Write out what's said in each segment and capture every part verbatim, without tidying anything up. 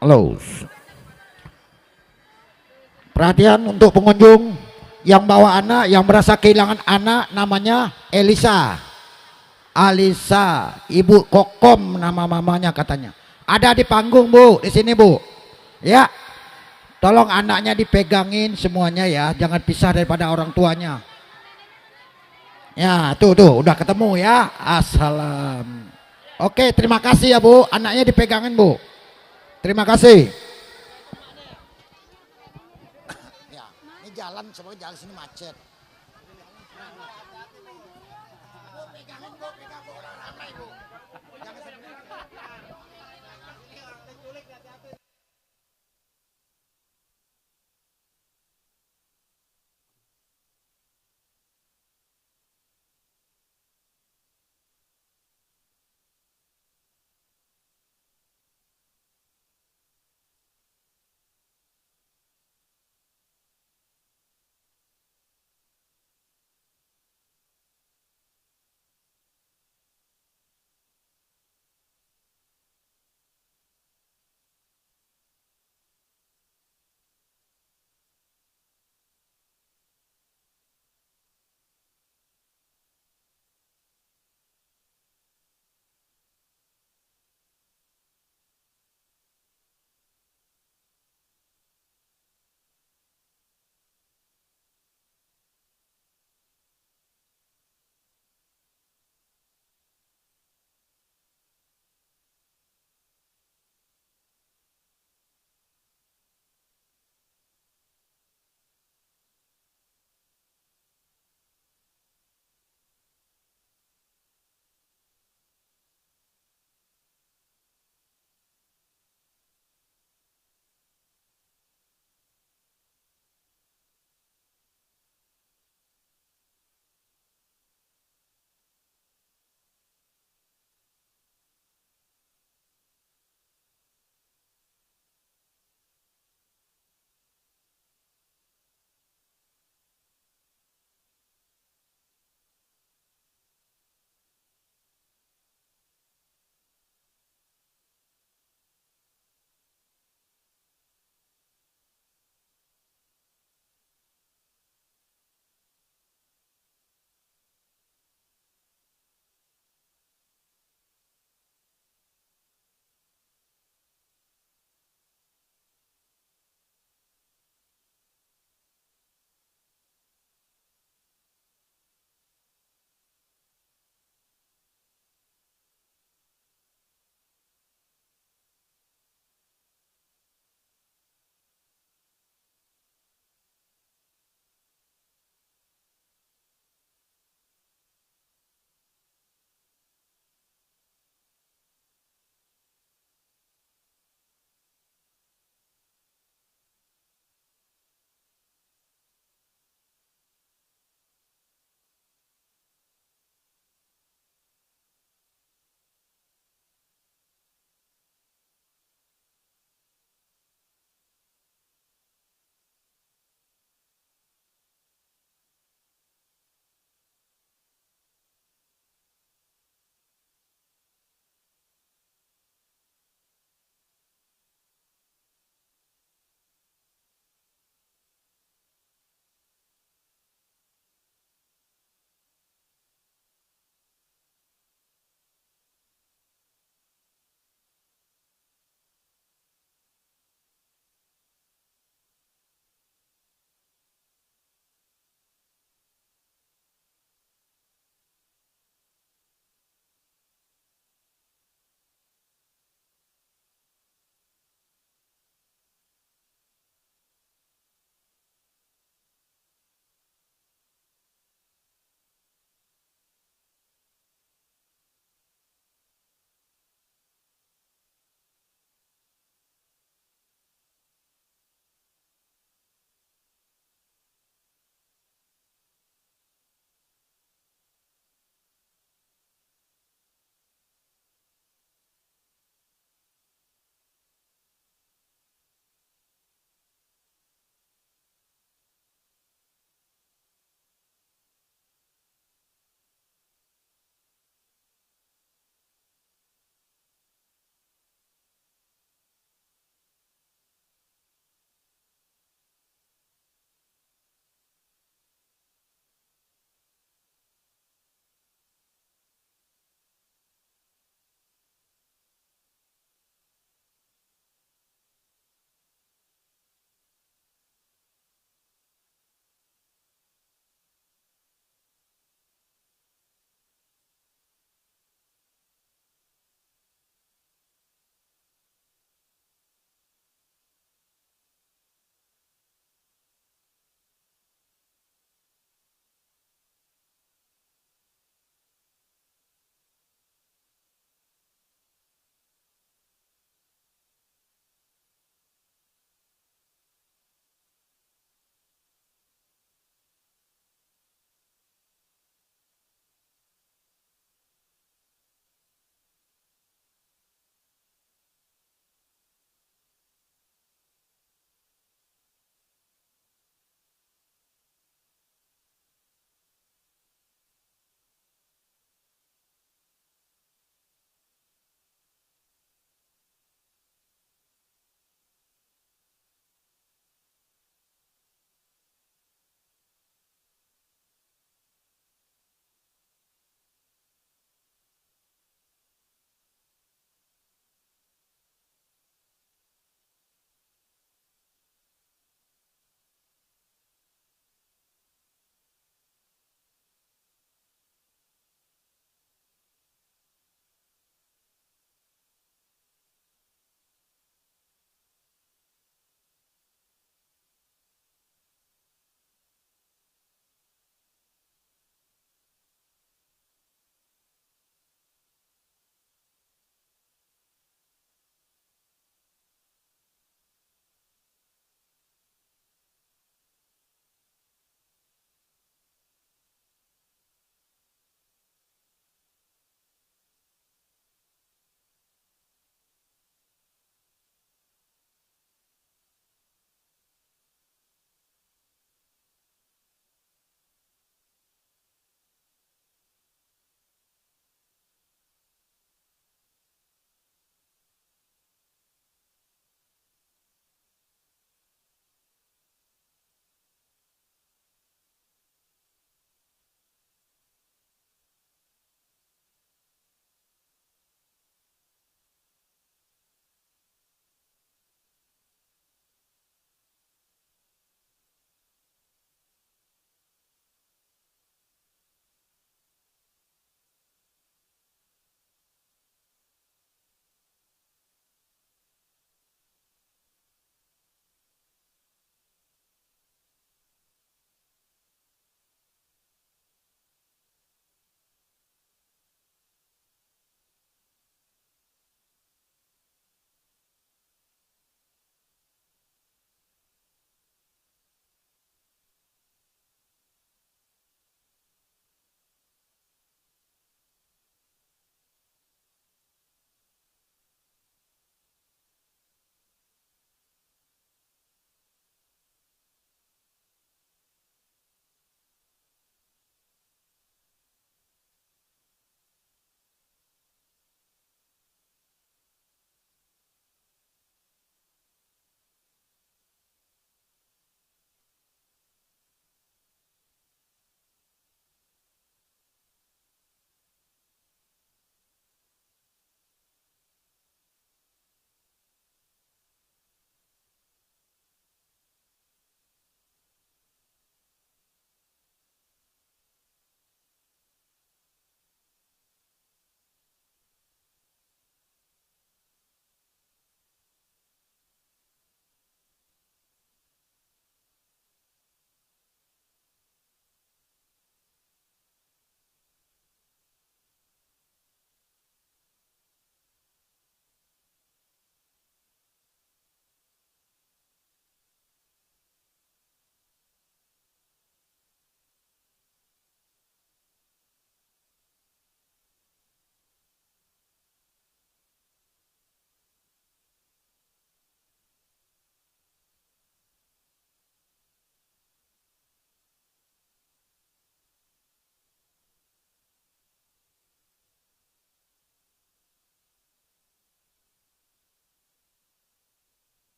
Halo. Perhatian untuk pengunjung yang bawa anak, yang merasa kehilangan anak, namanya Elisa. Alisa, Ibu Kokom nama mamanya katanya. Ada di panggung, Bu, di sini, Bu. Ya. Tolong anaknya dipegangin semuanya ya, jangan pisah daripada orang tuanya. Ya, tuh, tuh, udah ketemu ya. Assalam. Oke, terima kasih ya, Bu. Anaknya dipegangin, Bu. Terima kasih. Ya, ini jalan, sebenarnya jalan sini macet.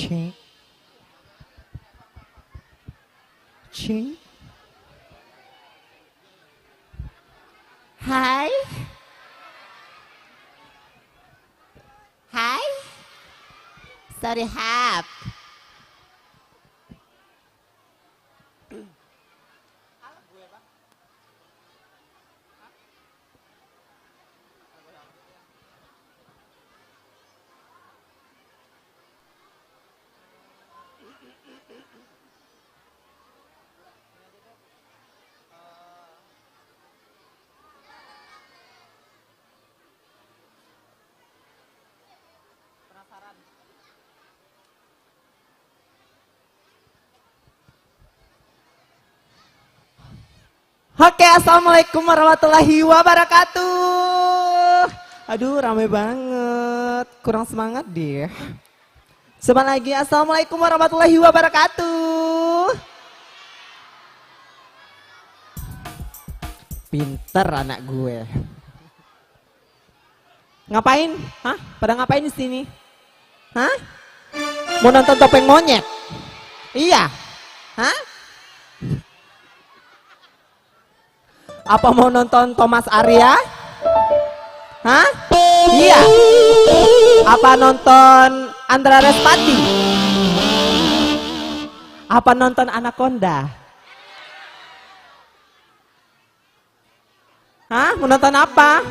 Cek. Cek. Hai. Hai. Sorry, hap. Oke, assalamualaikum warahmatullahi wabarakatuh. Aduh, rame banget. Kurang semangat deh. Coba lagi, assalamualaikum warahmatullahi wabarakatuh. Pinter anak gue. Ngapain? Hah? Pada ngapain di sini? Hah? Mau nonton Topeng Monyet? Iya. Hah? Apa mau nonton Thomas Arya? Hah? Iya. Apa nonton Andra Respati? Apa nonton Anaconda? Hah? Mau nonton apa?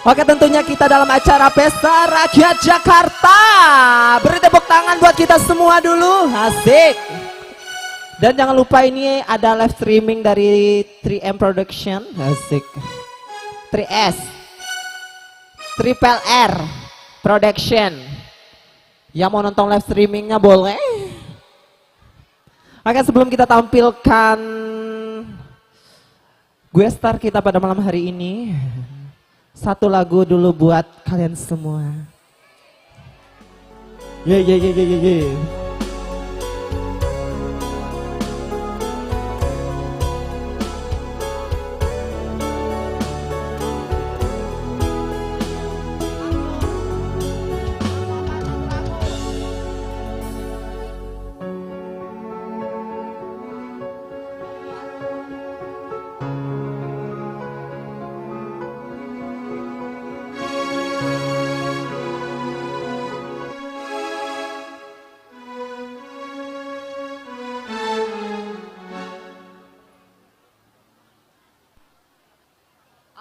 Oke, tentunya kita dalam acara Pesta Rakyat Jakarta. Beri tepuk tangan buat kita semua dulu. Asik. Dan jangan lupa, ini ada live streaming dari three M Production. Asik. Three S. Triple R Production. Yang mau nonton live streamingnya boleh. Oke, sebelum kita tampilkan guest star kita pada malam hari ini, satu lagu dulu buat kalian semua. Ye, ye, ye, ye, ye, ye.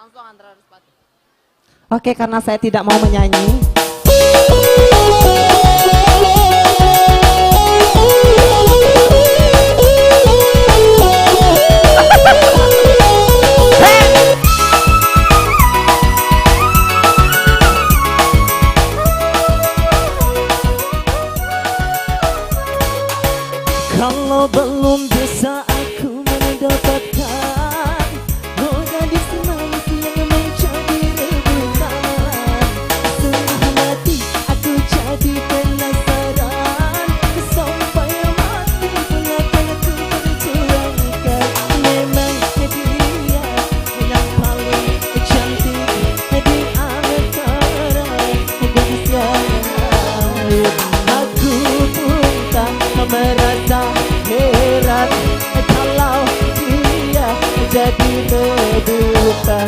Langsung Andra Respati. Oke, karena saya tidak mau menyanyi. Kalau belum bisa aku mendapatkan, kau gadis manis yang menjadi rebutan. Sungguh mati aku jadi penasaran, sampai mati pun akan aku perjuangkan. Memang dia yang paling cantik di antara gadis yang lain. Aku pun tak merasa heran kalau dia jadi rebutan.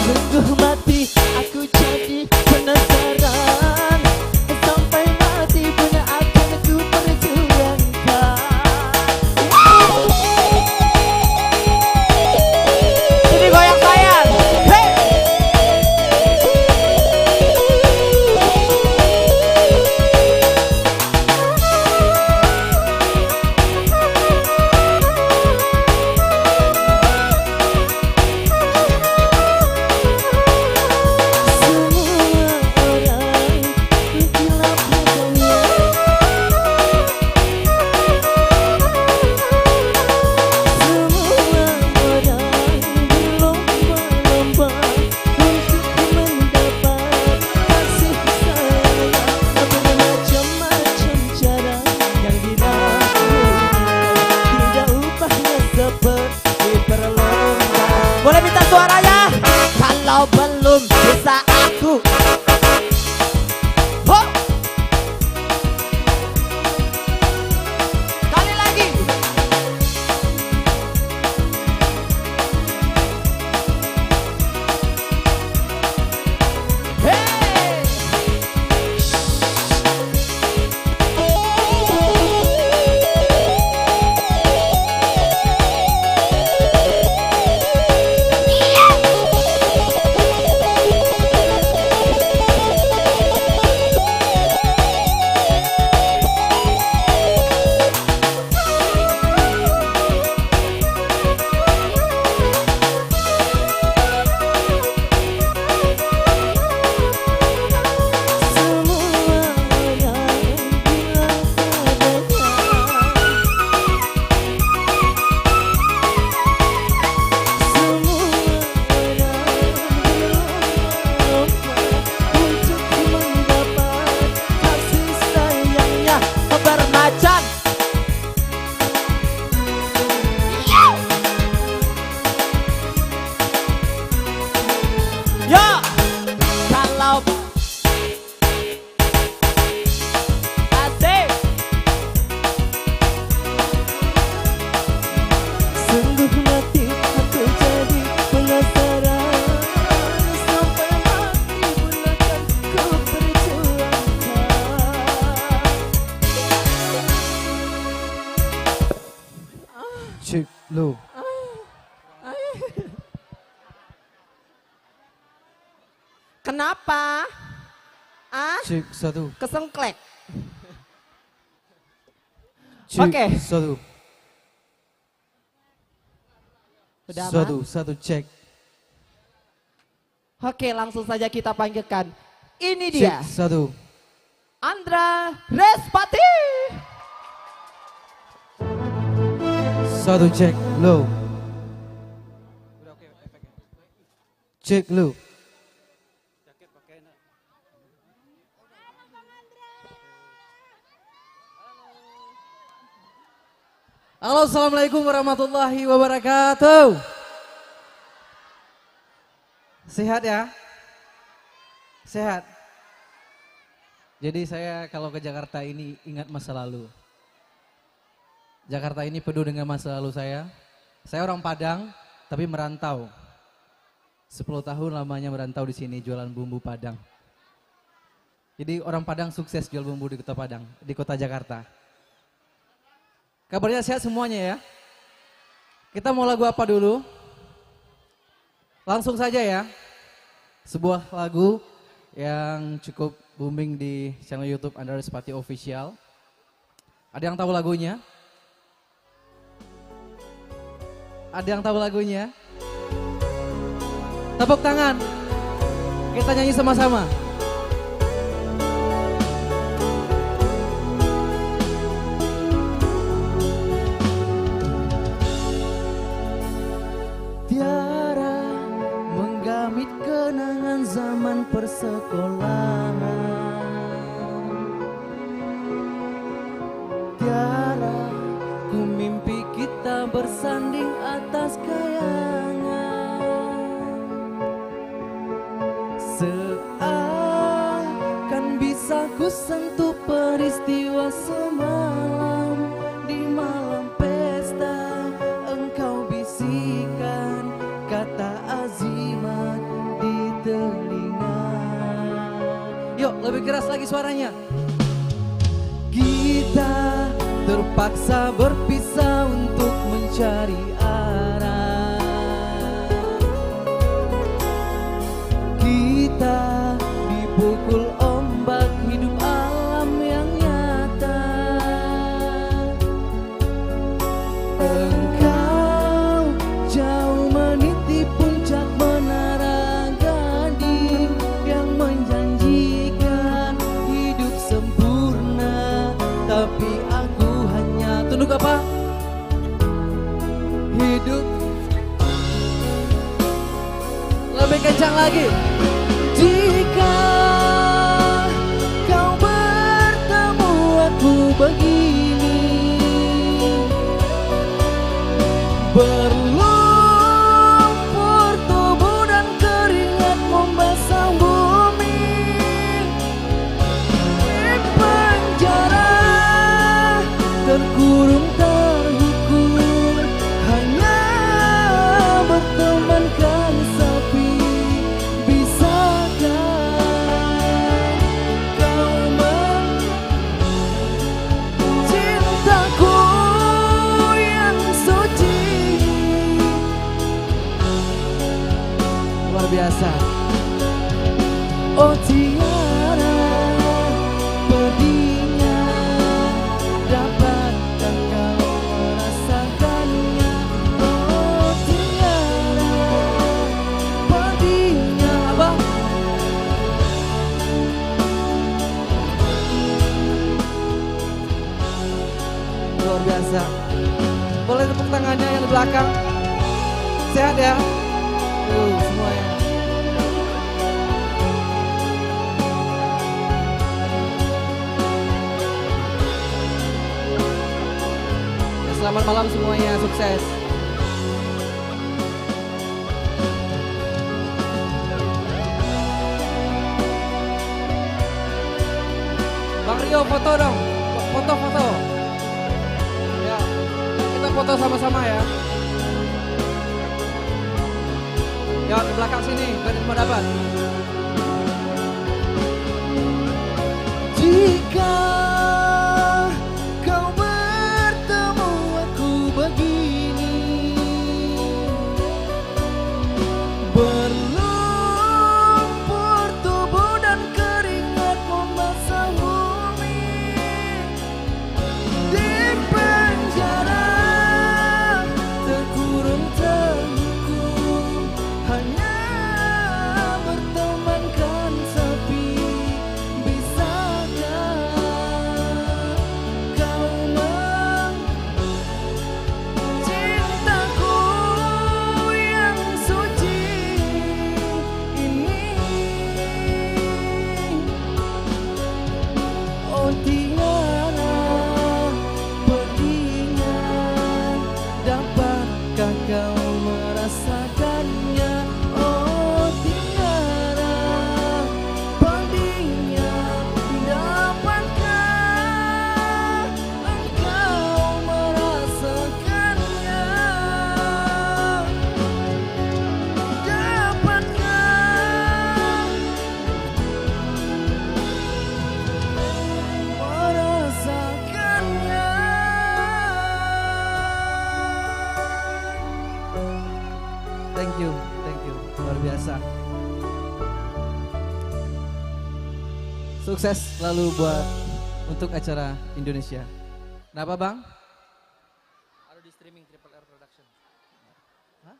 Sungguh mati aku jadi penasaran, sampai mati pun akan ku perjuangkan. Ini goyang sayang. Hei. Untuk mendapat kasih sayang, bermacam-macam cara yang dilakukan, tidak upahnya seperti berlomba. Boleh minta suaranya? Kalau belum bisa aku Kenapa? Ah? Cek, satu. Kesengklek. Cek, oke. Satu. Udah aman? Satu, satu, cek. Oke, langsung saja kita panggilkan. Ini dia. Cek, satu. Andra Respati. Satu, cek, low. Cek, low. Halo, assalamualaikum warahmatullahi wabarakatuh. Sehat ya? Sehat. Jadi saya kalau ke Jakarta ini ingat masa lalu. Jakarta ini penuh dengan masa lalu saya. Saya orang Padang, tapi merantau. Sepuluh tahun lamanya merantau di sini, jualan bumbu Padang. Jadi orang Padang sukses jual bumbu di Kota Padang, di Kota Jakarta. Kabarnya sehat semuanya ya. Kita mau lagu apa dulu? Langsung saja ya. Sebuah lagu yang cukup booming di channel YouTube Andra Respati Official. Ada yang tahu lagunya? Ada yang tahu lagunya? Tepuk tangan. Kita nyanyi sama-sama. Tiara menggamit kenangan zaman persekolahan. Tiara, ku mimpi kita bersanding atas kayangan. Seakan bisa ku sentuh peristiwa semalam. Di malam pesta, engkau bisikan kata azimat di telinga. Yuk, lebih keras lagi suaranya. Kita terpaksa berpisah untuk mencari arah. Kita dipukul ombak hidup alam yang nyata. Engkau jauh meniti puncak menara gading yang menjanjikan hidup sempurna, tapi aku hanya tunduk apa? Hidup. Lebih kencang lagi. Jika kau bertemu aku begini, berlumpur tubuh dan keringat membasah bumi. Di penjara terkurung terhukum, hanya bertemankan sepi. Bisakah kau men-, cintaku yang suci? Luar biasa. Oh tiada pedihnya, dapatkah kau merasakannya? Oh tiada pedihnya, Abah. Luar biasa. Boleh tepuk tangannya yang di belakang. Sehat ya? Tuh, semuanya. Ya, selamat malam semuanya, sukses. Bang Rio, foto dong. Foto, foto. Ya, kita foto sama-sama ya. Ya, di belakang sini, biar semua dapat. Jika kau bertemu aku begini, berlumpur Thank you, thank you. Luar biasa. Sukses selalu buat, untuk acara Indonesia. Kenapa, Bang? Ada di streaming Triple R Production. Hah?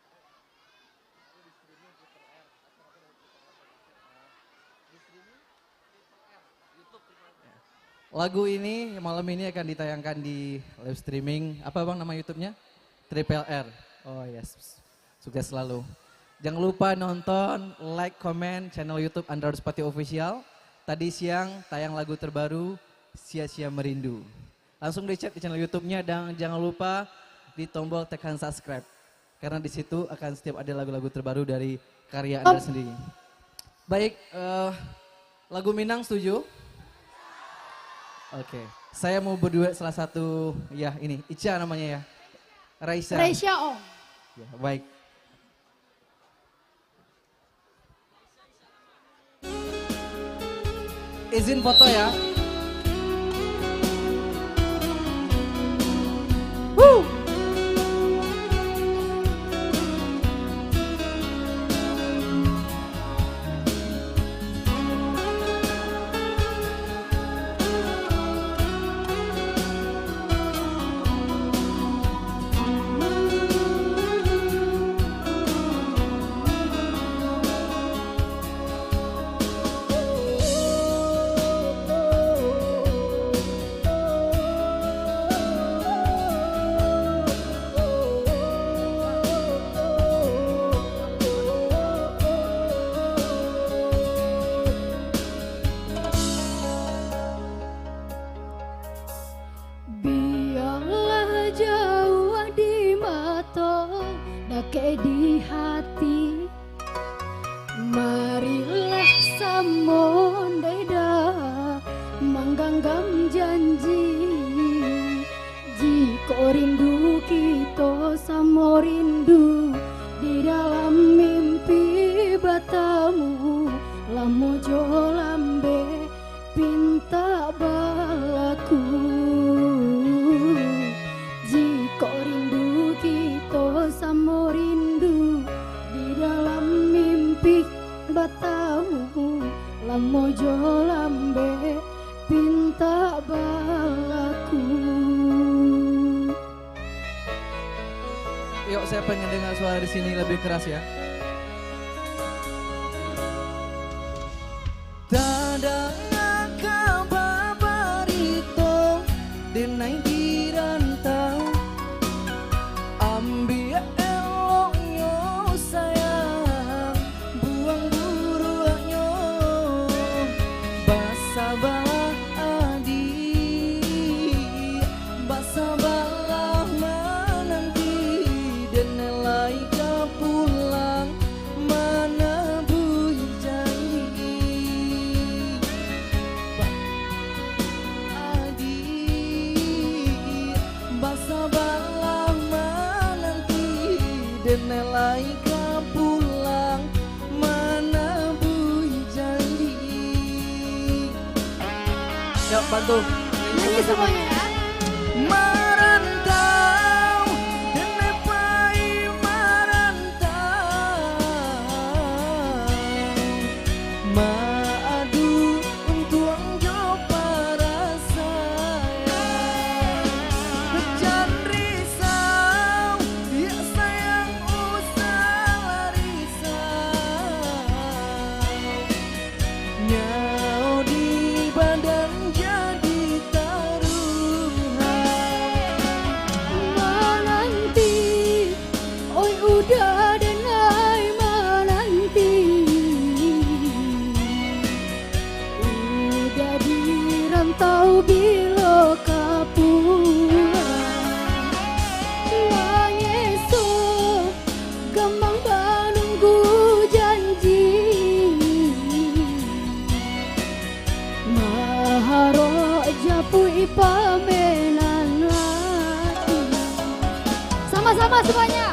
Lagu ini malam ini akan ditayangkan di live streaming. Apa, Bang, nama YouTube-nya? Triple R. Oh, yes. Sukses selalu. Jangan lupa nonton, like, komen channel YouTube Andra Duspati Official. Tadi siang tayang lagu terbaru, Sia-Sia Merindu. Langsung di-chat di channel YouTube-nya dan jangan lupa di tombol tekan subscribe. Karena di situ akan setiap ada lagu-lagu terbaru dari karya Andra sendiri. Baik, eh, lagu Minang setuju? Oke, saya mau berduet salah satu, ya ini, Ica namanya ya. Raisa. Raisa, Om. Ya, baik. Izin foto ya. Woo! Bialah jauah di mato, dakek di hati. Marilah samo deda mangganggam janji. Jikok rindu kito samo rindu, di dalam mimpi batamu, lamo jo lambek pintak balaku. Jikok rindu kito samo rindu, di dalam mimpi batamu, lamo jo lambek pintak balaku. Yuk, saya pengen dengar suara di sini lebih keras ya. Tadanga kaba barito, denai di rantau. Ambiak eloknyo sayang, buang buruaknyo. Basabalah adik, basabalah mananti, denai lai ka pulang manabuih janji. Adik, basabalah mananti, denai lai ka pulang manabuih janji. Siap, bantu. Nyanyi semuanya, ya. Marantau, denai pai marantau. Maadu untuang jo parasaian. Jan risau, ya sayang, usah lah risau. Nyawa di badan jadi taruhan. Mananti, oi uda denai mananti. Uda di rantau bilo ka pulang. Mangeso gamang manunggu janji. Maharok japuik pamenan ati. Sama-sama semuanya.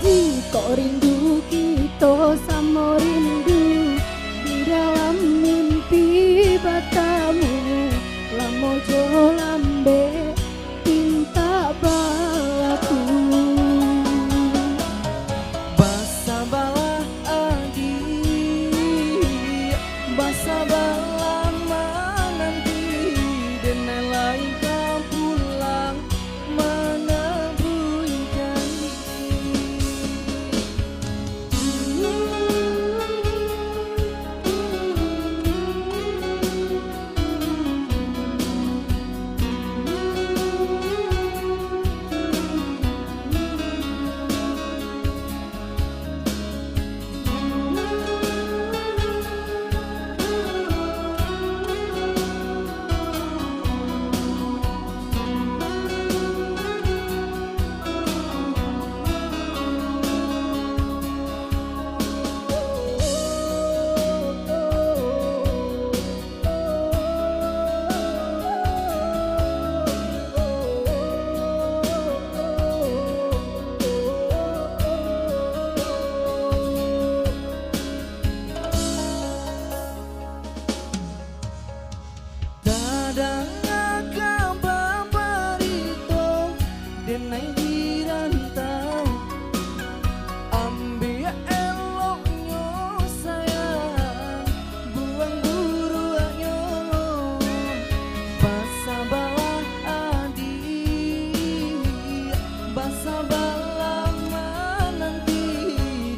Jikok rindu kito samo rindu, di dalam mimpi batamu, lamo jo lambek pintak balaku. Basaba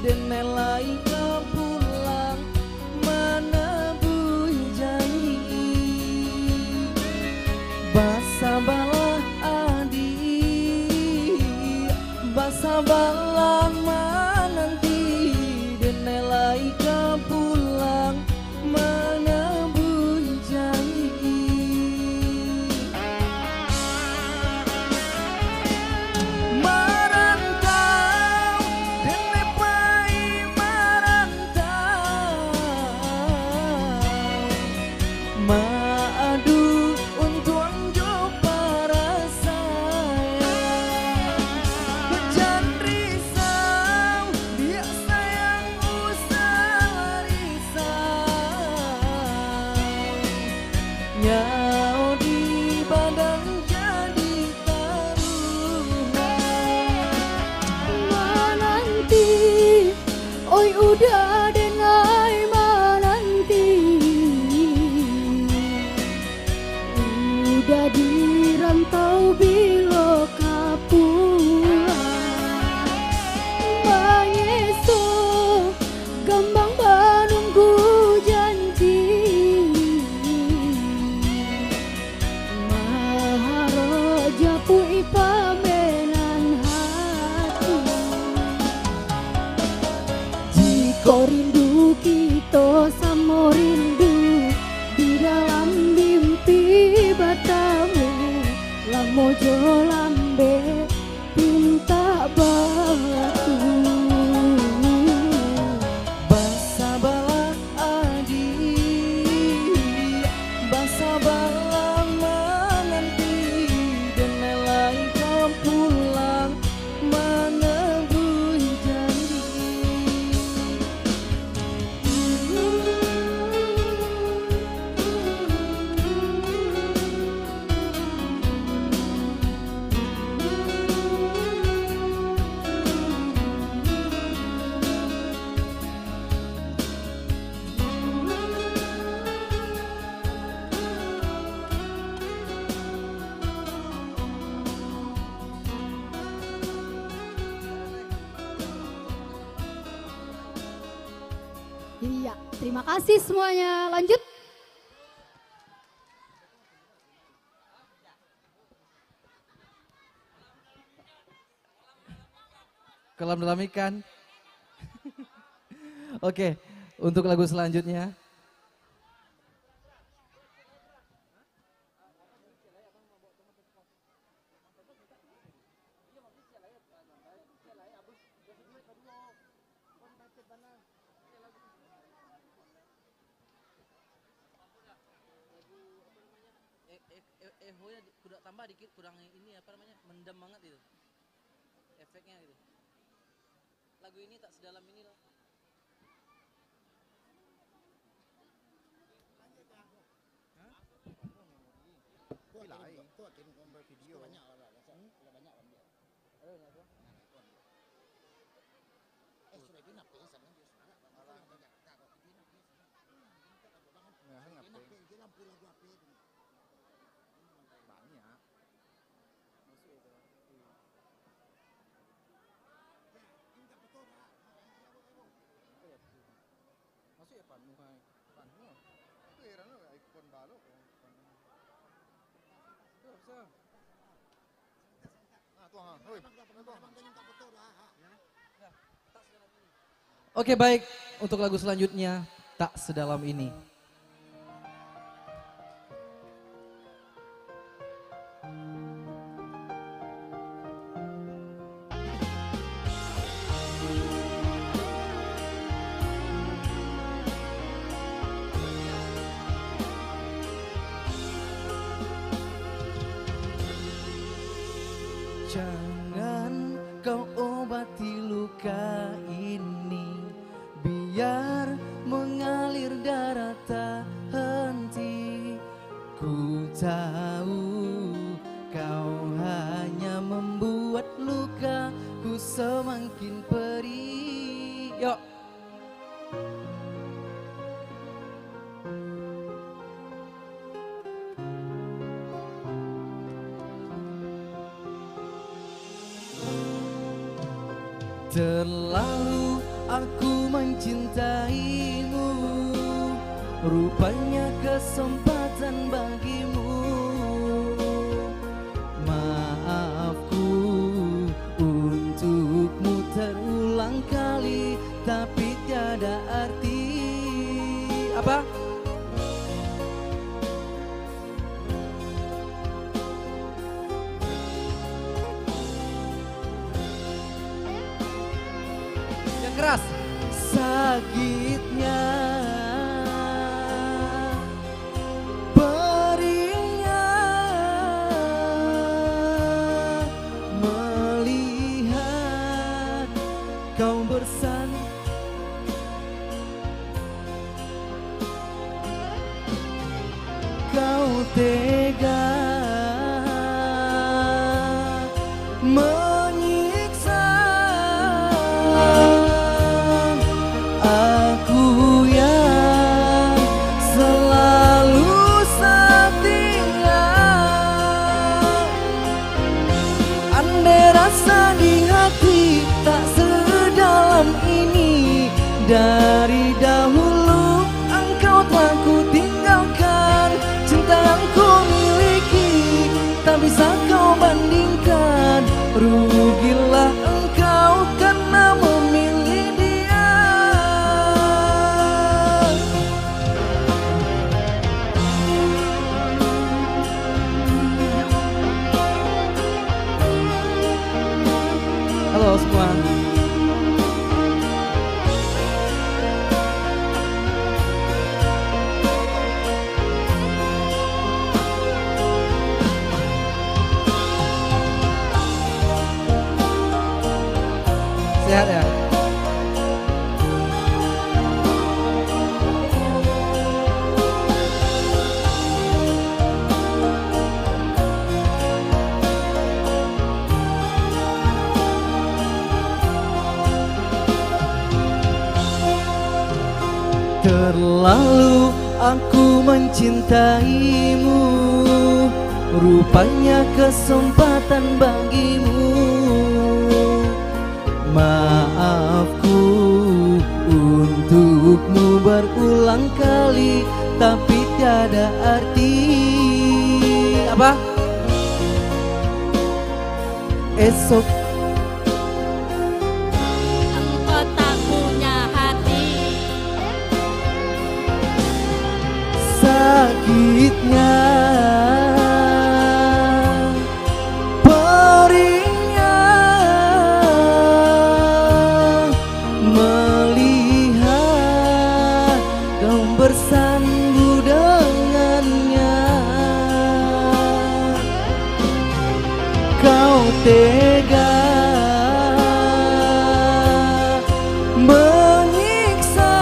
Denai lai ka pulang manabuih janji. Basabalah adik, basabalah mananti. Denai lai ka pulang manabuih janji. Marantau, denai pai marantau. Maadu untuang jo parasaian. Jan risau, biak sayang usah risau. Nyao di badan jadi taruhan. Mananti, oi uda denai mananti. Uda di rantau bilo ka pulang. Manyeso gambang manunggu janji. Maharap japuik pamenan hati. Jikok rindu kito samo rindu, di dalam mimpi batamu, lamo jo lambek pintak batu. Basabalah adik, basabalah mananti, denai lai ka pulang manabuih janji. Iya, terima kasih semuanya. Lanjut. Kolam dalam ikan. Oke, untuk lagu selanjutnya. Eh, eh, eh, eh, ho ya, di-, kuda-, tambah dikit, kurang ini, apa namanya, mendem banget gitu. Efeknya gitu. Lagu ini tak sedalam ini loh. Hah? Tapi lain. Tu akhirnya gambar video. Banyak lah, banyak lah. Hmm? Banyak lah dia. Ada banyak tu. Eh, sudah itu napis, sama dia sudah. Alah. Banyak tak kok. Dia napis. Nah, dia napis, dia lampu lagu apa tu? Banyak. Masuk ya, Pak? Iya. Masuk ya, panuh ai. Panuh. Tu heran lah, ikon balok. Tu apa sah? Nah, tu ha. Oi. Nah, tu ha. Oke, baik. Untuk lagu selanjutnya, Tak Sedalam Ini. Jangan kau obati luka ini, biar mengalir darah tak henti. Ku tahu kau hanya membuat lukaku semakin perih. Yo. Terlalu Aku mencintaimu, rupanya kesempatan bagimu. Maafku untukmu terulang kali, tapi tiada arti. Apa? Yang keras. Sakitnya, perihnya melihat kau bersan- Kau tega menyiksa aku yang selalu setia. Andai rasa di hati tak sedalam ini, dari dahulu engkau telah ku tinggalkan. Cinta yang ku miliki tak bisa kau bandingkan. Rugilah engkau karena memilih dia. Halo semua. Sehat ya? Terlalu aku mencintaimu, rupanya kesempatan bagimu. Maafku untukmu berulang kali, tapi tiada arti. Apa? Esok. Engkau tak punya hati. Sakitnya, perihnya melihat kau bersandung dengannya. Kau tega menyiksa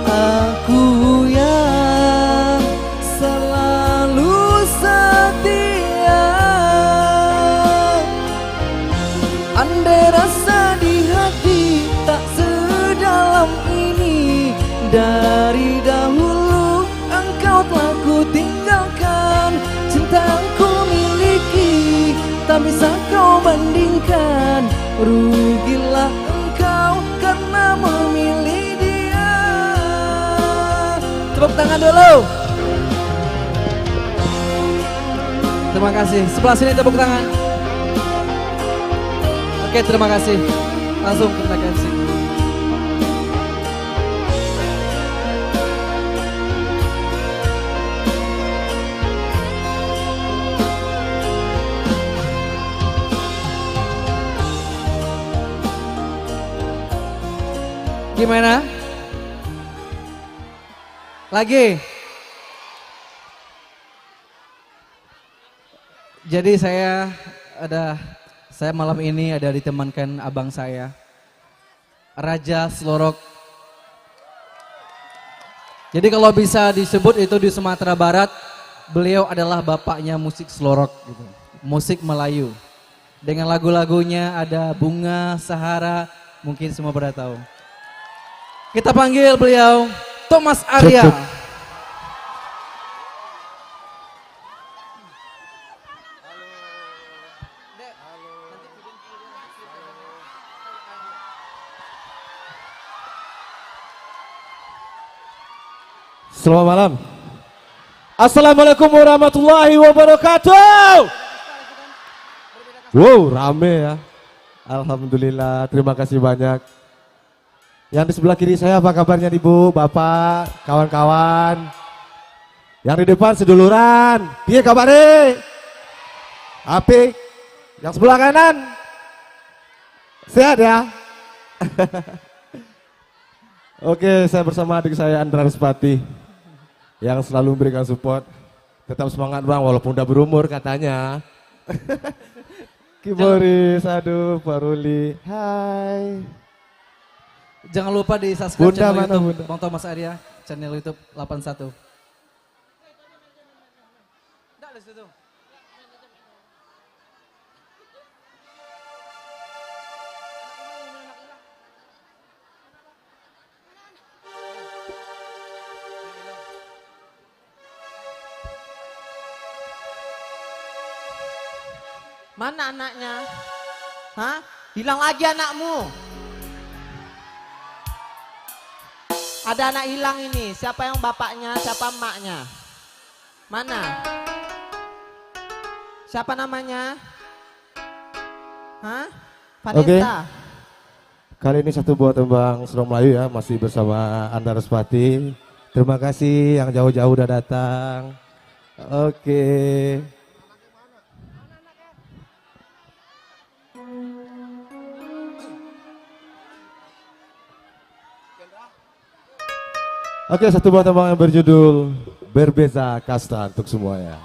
aku yang selalu setia. Andai rasa di hati tak sedalam ini, dari dahulu engkau telah ku tinggalkan. Cinta yang ku miliki tak bisa kau bandingkan. Rugilah engkau karena memilih dia. Tepuk tangan dulu. Terima kasih. Sebelah sini tepuk tangan. Oke, terima kasih. Langsung ke belakang sini. Gimana? Lagi? Jadi saya ada, saya malam ini ada ditemankan abang saya, Raja Slorok. Jadi kalau bisa disebut itu di Sumatera Barat, beliau adalah bapaknya musik Slorok gitu. Musik Melayu. Dengan lagu-lagunya ada Bunga Sahara, mungkin semua pada tahu. Kita panggil beliau, Thomas Arya. Cek, cek. Selamat malam. Assalamualaikum warahmatullahi wabarakatuh. Wow, rame ya. Alhamdulillah, terima kasih banyak. Yang di sebelah kiri saya, apa kabarnya, Ibu, Bapak, kawan-kawan? Yang di depan, seduluran, piye kabar, eh? Apik. Yang sebelah kanan, sehat ya? Oke, saya bersama adik saya, Andra Ruspati, yang selalu memberikan support. Tetap semangat, Bang, walaupun udah berumur katanya. Kiboris, aduh, Pak Ruli. Hai. Jangan lupa di-subscribe Bunda channel mana, YouTube Bunda? Bang Thomas Arya, channel YouTube delapan satu. Nggak ada situ. Mana anaknya? Hah? Hilang lagi anakmu? Ada anak hilang ini. Siapa yang bapaknya? Siapa emaknya? Mana? Siapa namanya? Hah? Oke. Vanessa. Kali ini satu buah tembang Surau Melayu ya, masih bersama Andra Ruspati. Terima kasih yang jauh-jauh udah datang. Oke. Oke, satu buah tembang yang berjudul Berbeza Kasta untuk semuanya.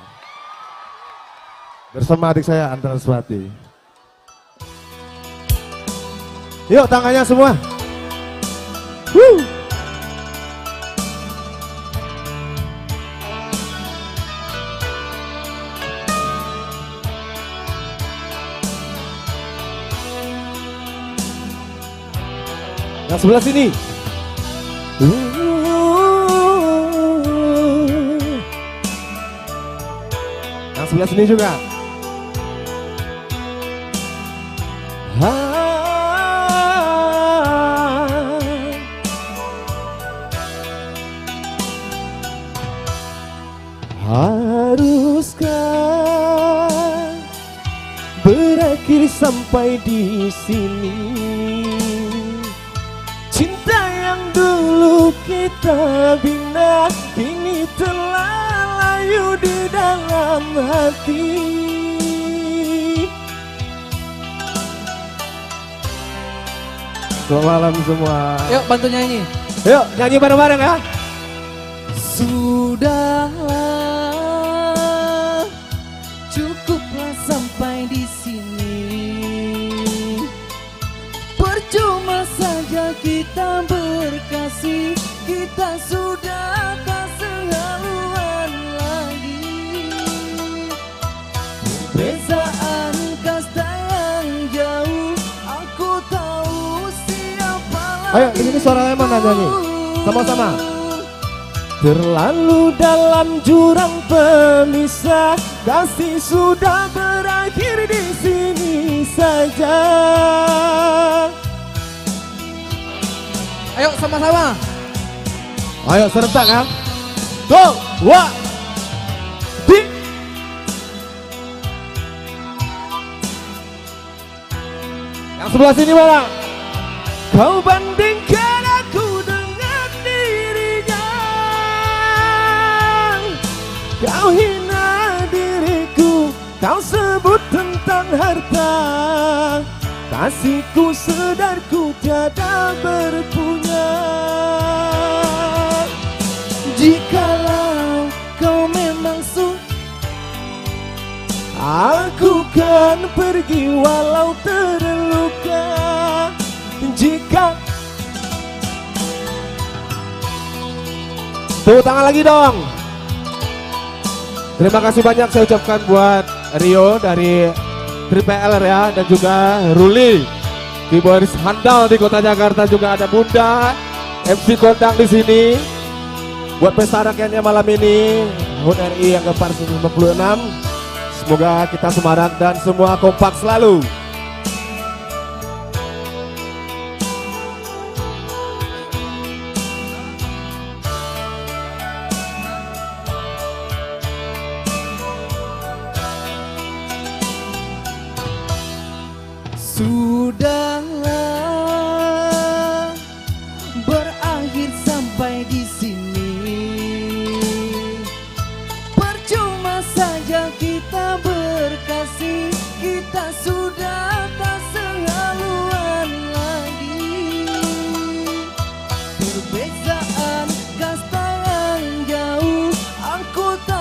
Bersama adik saya, Andra Suwati. Yuk, tangannya semua. Woo! Yang sebelah sini. Yang sebelah sini juga. Ha. Haruskah berakhir sampai di sini? Cinta yang dulu kita bina, kini telah layu di dalam hati. Selamat malam semua. Yuk, bantu nyanyi. Yuk, nyanyi bareng-bareng ya. Sudahlah, cukuplah sampai di sini. Percuma saja kita berkasih, kita sudah tak sehaluan lagi. Perbezaan kasta yang jauh, aku tahu siapa lagi. Ayo, di sini suaranya mana, nyanyi? Sama-sama. Terlalu dalam jurang pemisah, kasih sudah berakhir di sini saja. Ayo, sama-sama. Ayo, serentak, kan? Go, wa, di. Yang sebelah sini mana? Kau bandingkan aku dengan dirinya. Kau hina diriku, kau sebut tentang harta. Kasihku sedar ku tiada berpunya. Jikalau kau memang su-, aku kan pergi walau terluka. Jika Tepuk tangan lagi dong. Terima kasih banyak saya ucapkan buat Rio dari Triple R ya, dan juga Ruli, keyboardis handal di kota Jakarta, juga ada Bunda, M C kondang di sini. Buat pesta rakyatnya malam ini, HUT R I yang ke empat ratus lima puluh enam. Semoga kita semarak dan semua kompak selalu.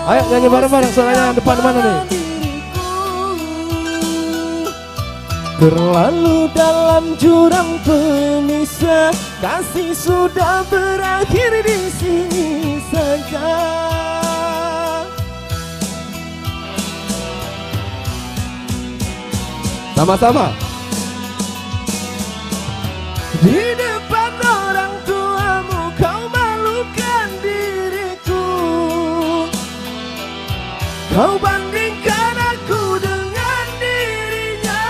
Ayo nyanyi bareng-bareng, suaranya yang depan mana nih? Terlalu dalam jurang pemisah, kasih sudah berakhir di sini saja. Sama-sama. Di depan orang tuamu kau malukan diriku. Kau bandingkan aku dengan dirinya.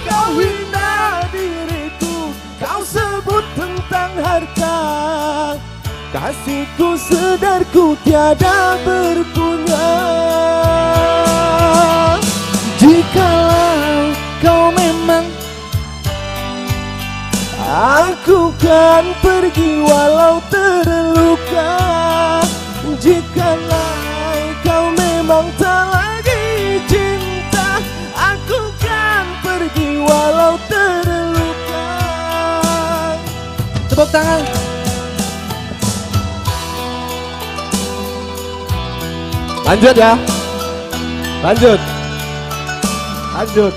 Kau hina diriku, kau sebut tentang harta. Kasihku sedarku tiada berpunya. Jikalau kau memang, aku kan pergi walau terluka. Jikalau kau memang tak lagi cinta, aku kan pergi walau terluka. Tepuk tangan. Lanjut ya. Lanjut. Lanjut.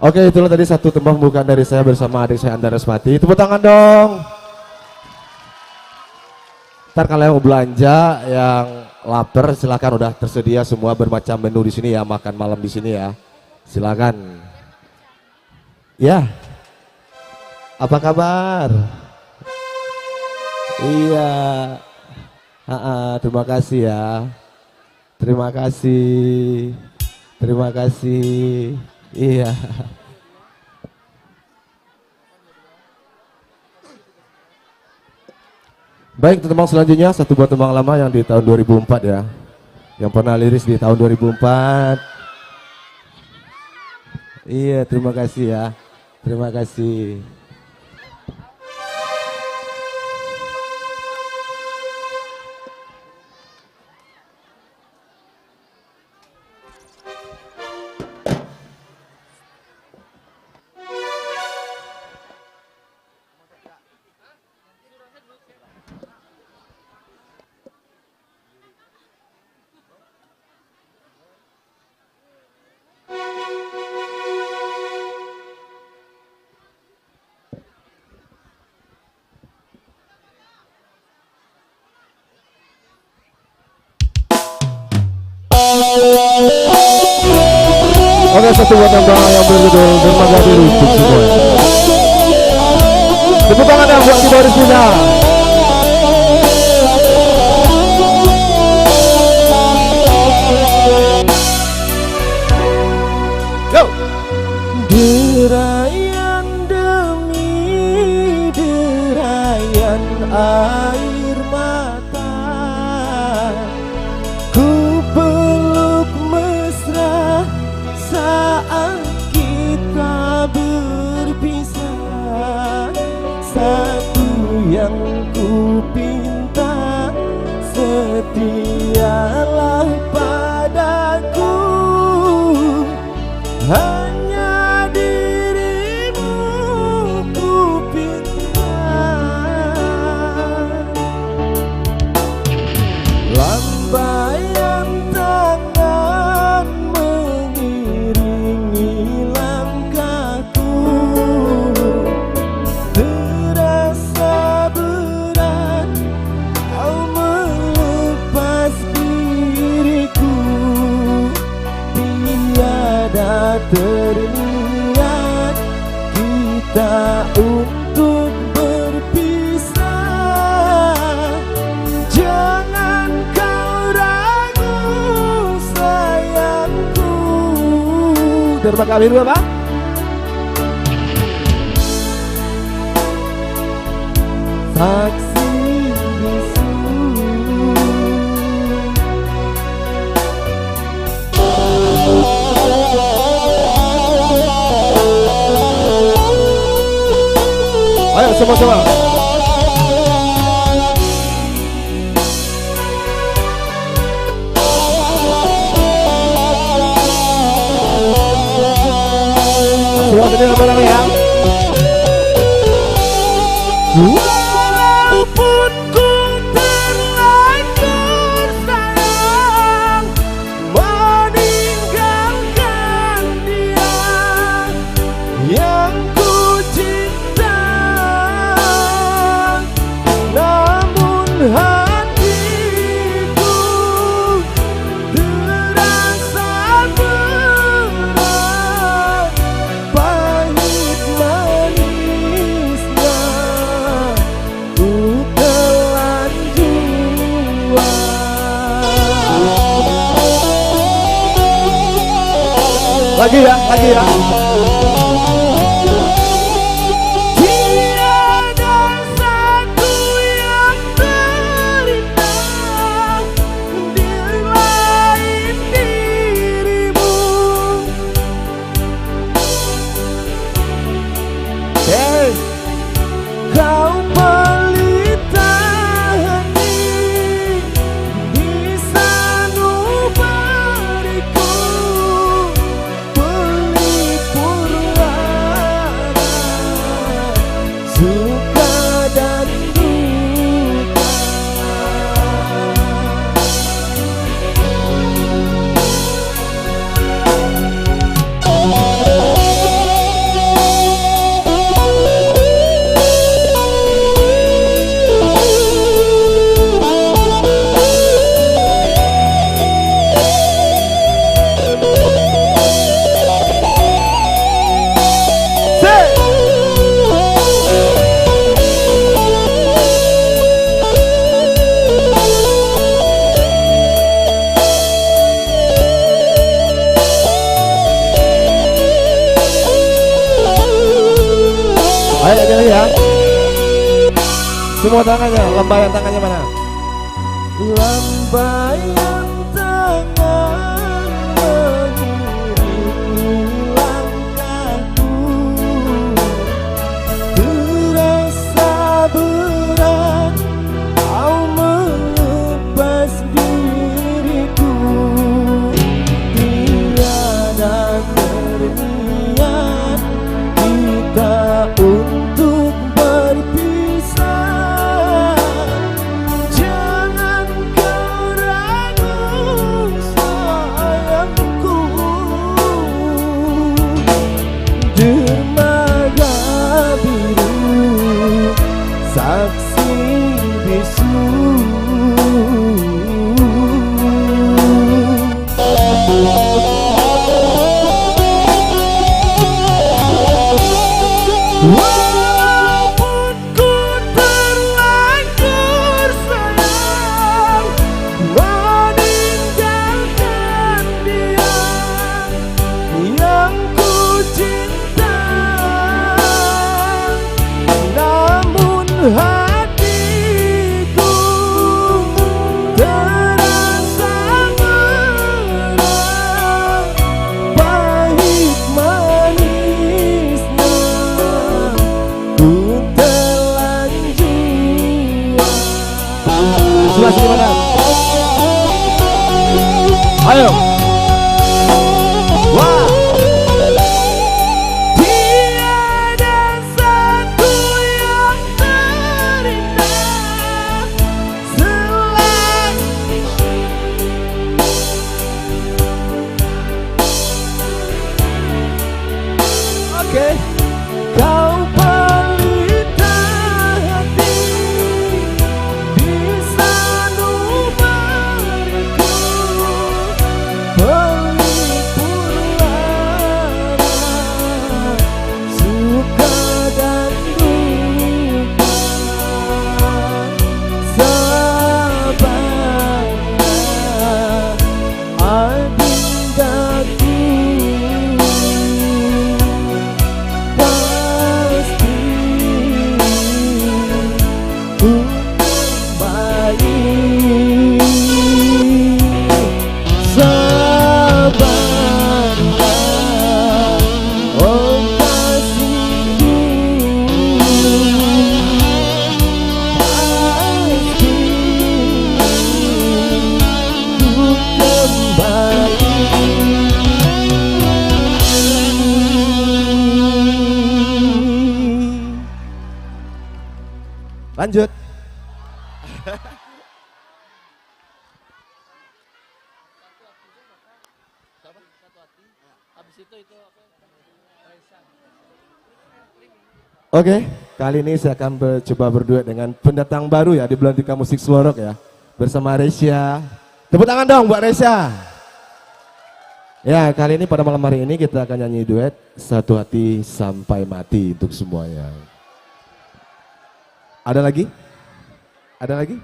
Oke, itulah tadi satu tembang pembukaan dari saya bersama adik saya Andar Respati. Tepuk tangan dong. Ntar kalau yang mau belanja, yang lapar, silakan, udah tersedia semua bermacam menu di sini ya, makan malam di sini ya. Silakan. Ya. Apa kabar? Iya. Ha-ha, terima kasih ya. Terima kasih. Terima kasih. Iya. Baik, tembang selanjutnya satu buah tembang lama yang di tahun dua ribu empat ya. Yang pernah liris di tahun dua ribu empat. Iya, terima kasih ya. Terima kasih. Oke, satu buah tembang yang berjudul Dermaga Diri untuk semua. Tepuk tangan yang buat kita harus punya. Yo. Derayan demi derayan air mata, ku peluk mesra saat kita berpisah. Satu yang ku pinta, setialah padaku. Hanya dirimu ku pinta. Lambaian tangan mengiringi langkahku. Terasa berat kau melepas diriku. Tiada terniat kita untuk berpisah. Jangan kau ragu, sayangku. Terima kasih, Bapak. Saksi bisu. Ayo, sama-sama. Coba tadi apa namanya? Walaupun ku terlanjur sayang meninggalkan dia yang ku cinta, namun hatiku terasa berat, pahit manisnya ku telan jua. Lagi ya, lagi ya. Tiada satu yang terindah di lain dirimu. Hey, kau pelita hati di sanubariku. Pelipur lara suka dan duka. Ayo, lagi, lagi, ya. Semua tangannya, lambaian tangannya mana? Lambaian tangan mengiringi langkahku. Terasa berat kau melepas diriku. Tiada terniat kita untuk berpisah. Jangan kau ragu, sayangku. Dermaga biru, saksi bisu. Walaupun ku terlanjur sayang meninggalkan dia yang ku cinta, namun hatiku terasa berat, pahit manisnya ku telan jua. Sebelah sini mana? Ayo. Wah. Tiada satu yang terindah selain Oke. Kau pelita hati di sanubariku. Lanjut. Oke, kali ini saya akan ber-, coba berduet dengan pendatang baru ya di Belantika Musik Selorok ya. Bersama Resya. Tepuk tangan dong buat Resya. Ya, kali ini pada malam hari ini kita akan nyanyi duet Satu Hati Sampai Mati untuk semuanya. Ada lagi? Ada lagi?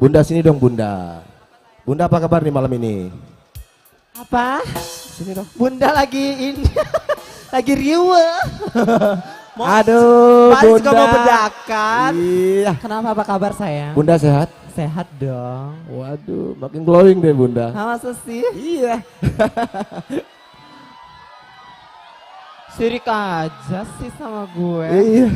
Bunda, sini dong, Bunda. Bunda, apa kabar nih malam ini? Apa? Sini dong. Bunda lagi ini, lagi riweuh. Mau, Aduh, paling suka mau Bunda. Bedakan. Iya. Kenapa, apa kabar, sayang? Bunda sehat? Sehat dong. Waduh, makin glowing deh, Bunda. Ah, masa sih? Iya. Sirik aja sih sama gue. Iya.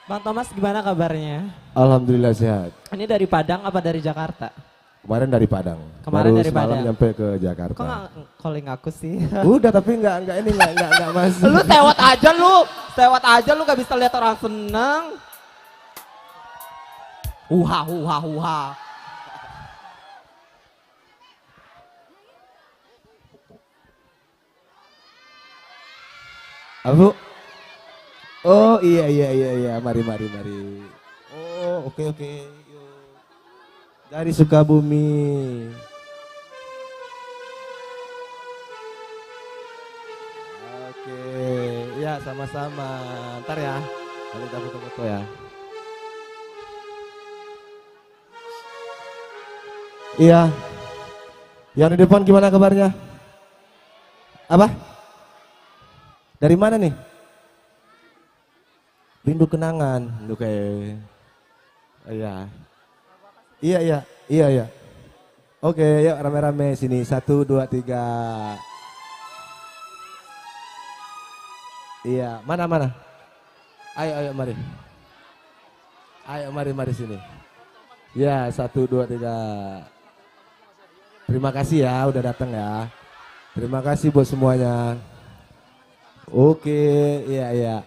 Bang Thomas, gimana kabarnya? Alhamdulillah sehat. Ini dari Padang apa dari Jakarta? Kemarin dari Padang. Kemarin Baru dari semalam Padang. Nyampe ke Jakarta. Kok nggak calling aku sih? Udah, tapi nggak, nggak ini, nggak, nggak, nggak masuk. Lu sewot aja lu. Sewot aja lu, gak bisa lihat orang seneng. Uha, uha, uha. Abu? Oh, iya, iya, iya, iya. Mari, mari, mari. Oh, oke, oke. Yo. Dari Sukabumi. Oke. Ya, sama-sama. Ntar ya. Nanti kita foto-foto ya. Iya. Yang di depan gimana kabarnya? Apa? Dari mana nih? Rindu kenangan. Rindu kayak, iya. Iya, iya. Iya, iya. Oke, yuk rame-rame sini. Satu, dua, tiga. Iya, mana, mana? Ayo, ayo, mari. Ayo, mari, mari sini. Ya, satu, dua, tiga. Terima kasih ya, udah datang ya. Terima kasih buat semuanya. Oke, iya, iya.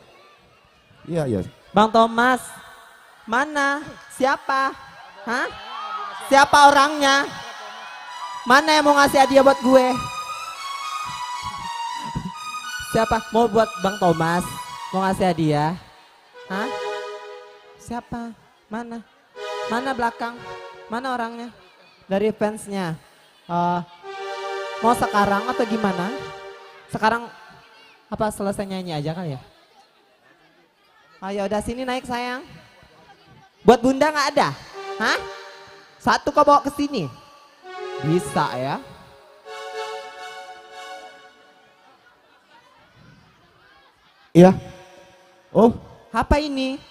Iya, iya. Bang Thomas, mana? Siapa? Hah? Siapa orangnya? Mana yang mau ngasih hadiah buat gue? Siapa? Mau buat Bang Thomas? Mau ngasih hadiah? Hah? Siapa? Mana? Mana belakang? Mana orangnya? Dari fansnya. Eh, mau sekarang atau gimana? Sekarang apa selesai nyanyi aja kali ya? Oh, ya udah, sini naik, sayang. Buat Bunda nggak ada? Hah? Satu kau bawa ke sini. Bisa ya. Iya. Oh. Apa ini?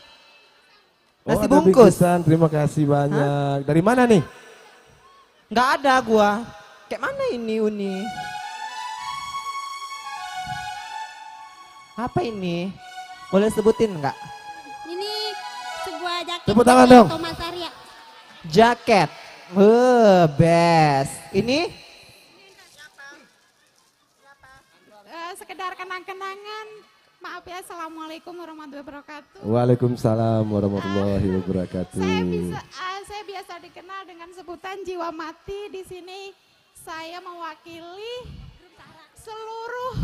Oh, nasi ada bungkus. Bingkisan. Terima kasih banyak. Hah? Dari mana nih? Nggak ada gua. Kayak mana ini, Uni? Apa ini? Boleh sebutin nggak? Ini sebuah jaket. Tepuk tangan dong. Thomas Arya. Jaket. Eh, best. Ini? Eh, sekedar kenang-kenangan. Maaf ya, assalamualaikum warahmatullahi wabarakatuh. Waalaikumsalam warahmatullahi wabarakatuh. Saya bisa, eh, saya biasa dikenal dengan sebutan Jiwa Mati. Di sini saya mewakili seluruh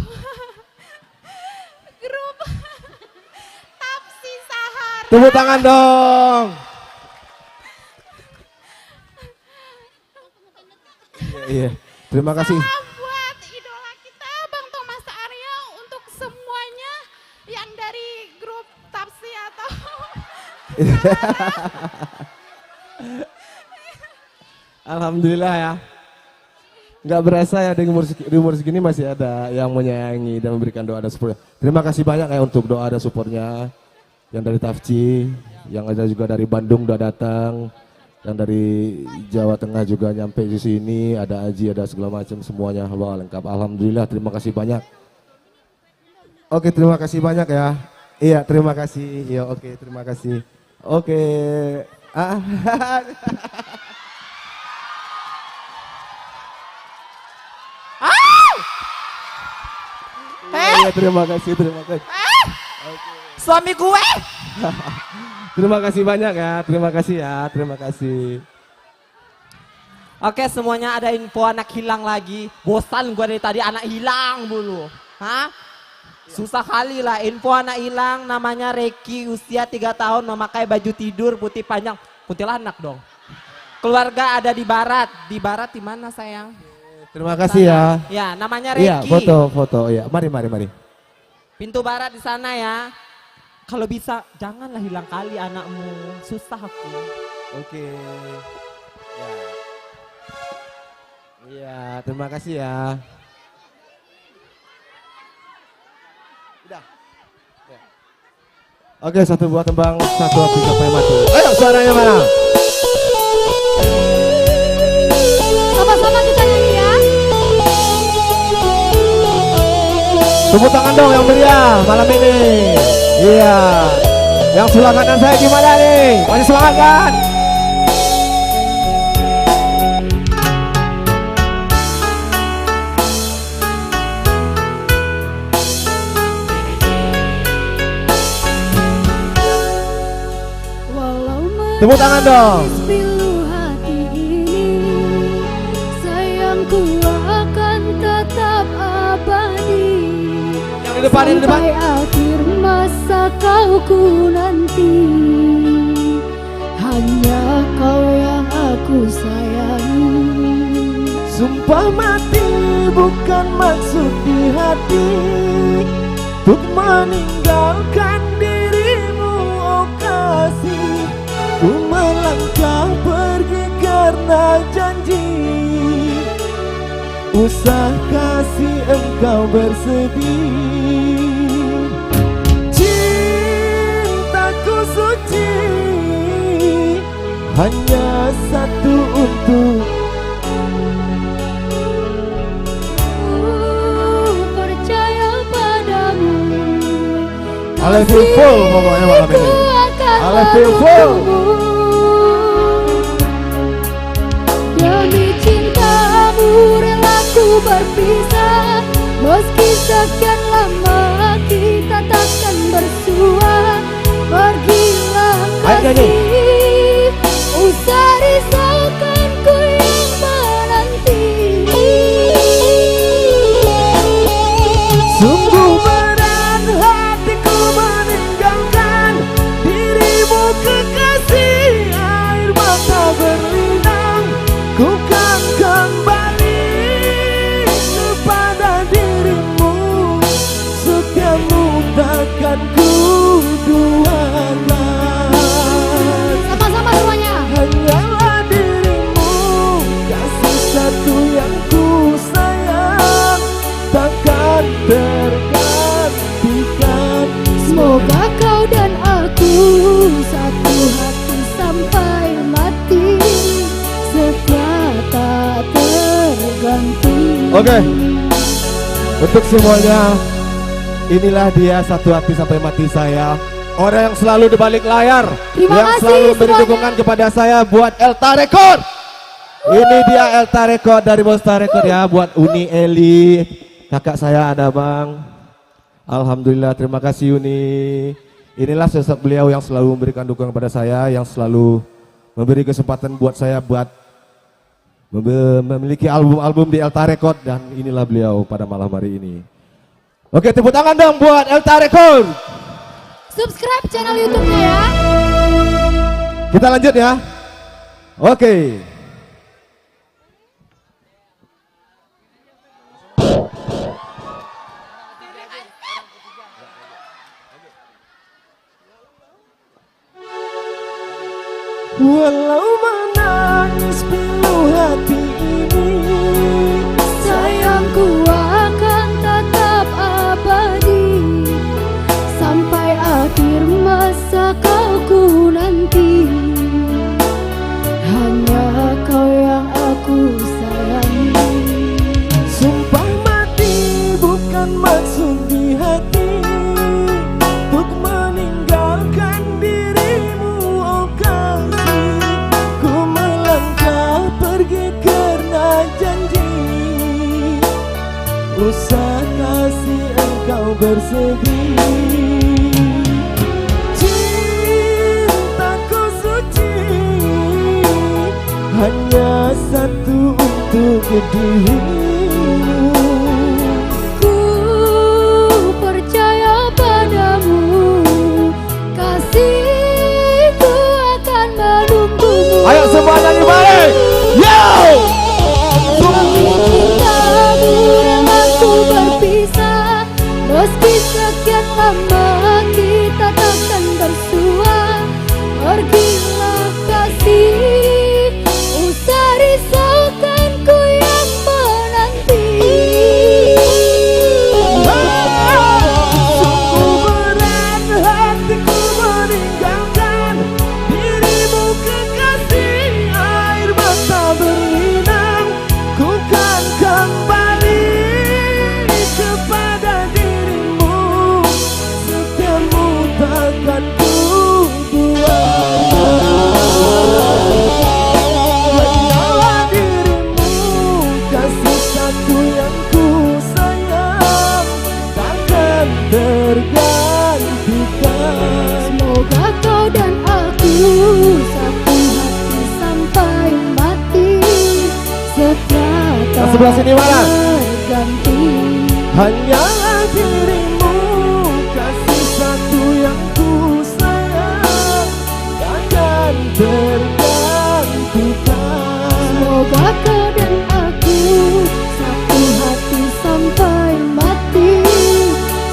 grup Tapsi Sahara. Tepuk tangan dong. Iya, iya. Terima kasih. Salam buat idola kita, Bang Thomas Arya, untuk semuanya yang dari grup Tapsi atau Alhamdulillah ya. Nggak berasa ya, di umur segi-, di umur segini masih ada yang menyayangi dan memberikan doa dan support. Terima kasih banyak ya untuk doa dan supportnya. Yang dari Tafci, yang ada juga dari Bandung udah datang, yang dari Jawa Tengah juga nyampe di sini, ada Aji, ada segala macam, semuanya, wah, lengkap. Alhamdulillah, terima kasih banyak. Oke, terima kasih banyak ya. Iya, terima kasih. Iya, oke, terima kasih. Oke. Ah. Iya, iya, terima kasih, terima kasih. Suami gue. Terima kasih banyak ya, terima kasih ya, terima kasih. Oke, semuanya, ada info anak hilang lagi. Bosan gua dari tadi, anak hilang mulu. Hah? Susah kali lah. Info anak hilang, namanya Reki, usia tiga tahun, memakai baju tidur putih panjang. Kuntilanak dong. Keluarga ada di barat. Di barat di mana, sayang? Terima kasih ya. Sana. Ya, namanya Reki. Iya, foto, foto, iya. Mari, mari, mari. Pintu barat di sana ya. Kalau bisa, janganlah hilang kali anakmu. Susah aku. Oke. Ya. Iya, terima kasih ya. Udah. Ya. Oke, satu buah tembang, satu api sampai mati. Ayo, suaranya mana? Sama-sama kita nyanyi ya. Tepuk tangan dong yang meriah malam ini. Iya. Yang sebelah kanan saya gimana nih? Masih semangat kan? Walau Tepuk tangan dong. Menangis pilu hati ini, sayangku akan tetap abadi. Yang di depan, yang di depan. Sampai akhir masa kau ku nanti, hanya kau yang aku sayangi. Sumpah mati bukan maksud di hati, untuk meninggalkan dirimu, oh kasih. Ku melangkah pergi karena janji, usah kasih engkau bersedih. Cintaku suci, hanya satu untuk Ku percaya padamu. I love you full pokoknya malam ini. I love you full. Demi cintamu rela ku berpisah. Meski sekian lama kita takkan bersua. Pergilah kasih, usah risaukan ku yang menanti. Sungguh berat hatiku meninggalkan dirimu kekasih, air mata berlinang, ku kan kembali kepada dirimu. Setiamu takkan ku duakan. Sama-sama semuanya. Hanyalah dirimu, kasih satu yang ku sayang, takkan tergantikan. Semoga kau dan aku satu hati sampai mati, setia tak terganti. Oke. Untuk semuanya, inilah dia satu hati sampai mati saya. Orang yang selalu di balik layar, yang selalu memberi dukungan kepada saya buat Elta Record. Ini dia Elta Record dari Bostar Record ya, buat Uni Eli, kakak saya ada Bang. Alhamdulillah, terima kasih Uni. Inilah sosok beliau yang selalu memberikan dukungan kepada saya, yang selalu memberi kesempatan buat saya buat membe-, memiliki album-album di Elta Record, dan inilah beliau pada malam hari ini. Oke, tepuk tangan dong buat Elta Record. Subscribe channel YouTube-nya ya. Kita lanjut ya. Oke. Walau menangis pilu hati ini, sayangku akan tetap abadi. Sampai akhir masa kau ku nanti, hanya kau yang aku sayangi. Sumpah mati bukan maksud di hati, untuk meninggalkan dirimu, oh kasih. Ku Usah kasih engkau berseri. Cintaku suci, hanya satu untuk dirimu. Ku percaya padamu, kasihku akan menunggumu. Ayo semua nyanyi balik. Yo! Cintamu rela ku berpisah, meski sekian lama kita takkan bersua. Pergilah kasih, usah risaukan ku yang menanti. Sungguh berat hatiku meninggalkan dirimu, kekasih, air mata berlinang. Ku kan kembali kepada dirimu, setiamu takkan ku dua. Hanyalah dirimu, kasih satu yang ku sayang, takkan tergantikan. Semoga kau dan aku satu hati sampai mati, setia tak terganti. Yang sebelah sini mana? Hanyalah dirimu, kasih satu yang ku sayang, takkan tergantikan. Semoga kau dan aku satu hati sampai mati,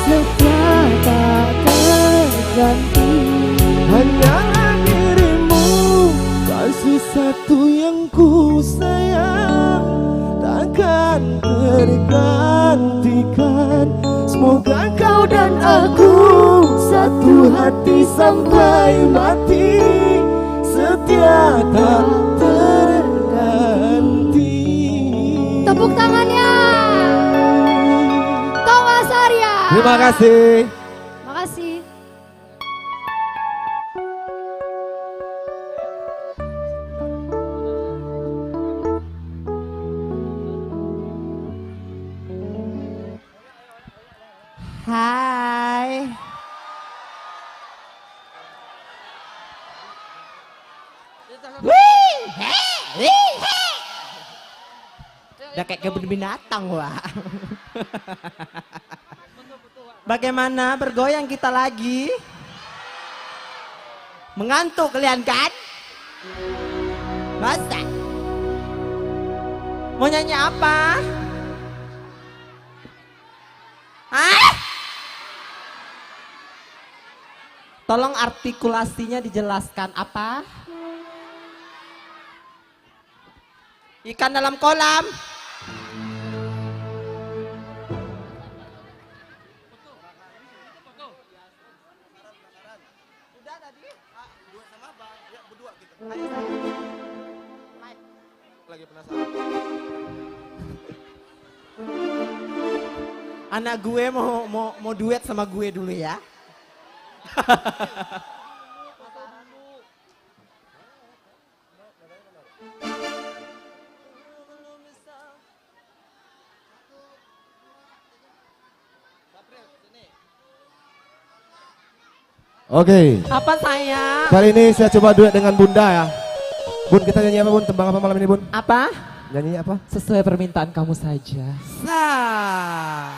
setia tak terganti. Hanyalah dirimu, kasih satu yang ku sayang, takkan tergantikan. Semoga kau dan aku satu hati sampai mati, setia tak terganti. Tepuk tangannya. Tonga Saria. Terima kasih. Makasih. Hai. Wih, heh, wih, heh. Udah kayak kebun binatang, wah. Bagaimana, bergoyang kita lagi? Mengantuk kalian, kan? Masa? Mau nyanyi apa? Hah? Tolong artikulasinya dijelaskan, apa? Ikan dalam kolam. Udah tadi? Ah, duet samo abang. Ya, berdua gitu. Ayo, satu. Lagi penasaran. Anak gue mau, mau, mau duet sama gue dulu ya. Oke. Apa, sayang? Kali ini saya coba duet dengan Bunda ya. Bun, kita nyanyi apa, Bun? Tembang apa malam ini, Bun? Apa? Nyanyi apa? Sesuai permintaan kamu saja. Sah.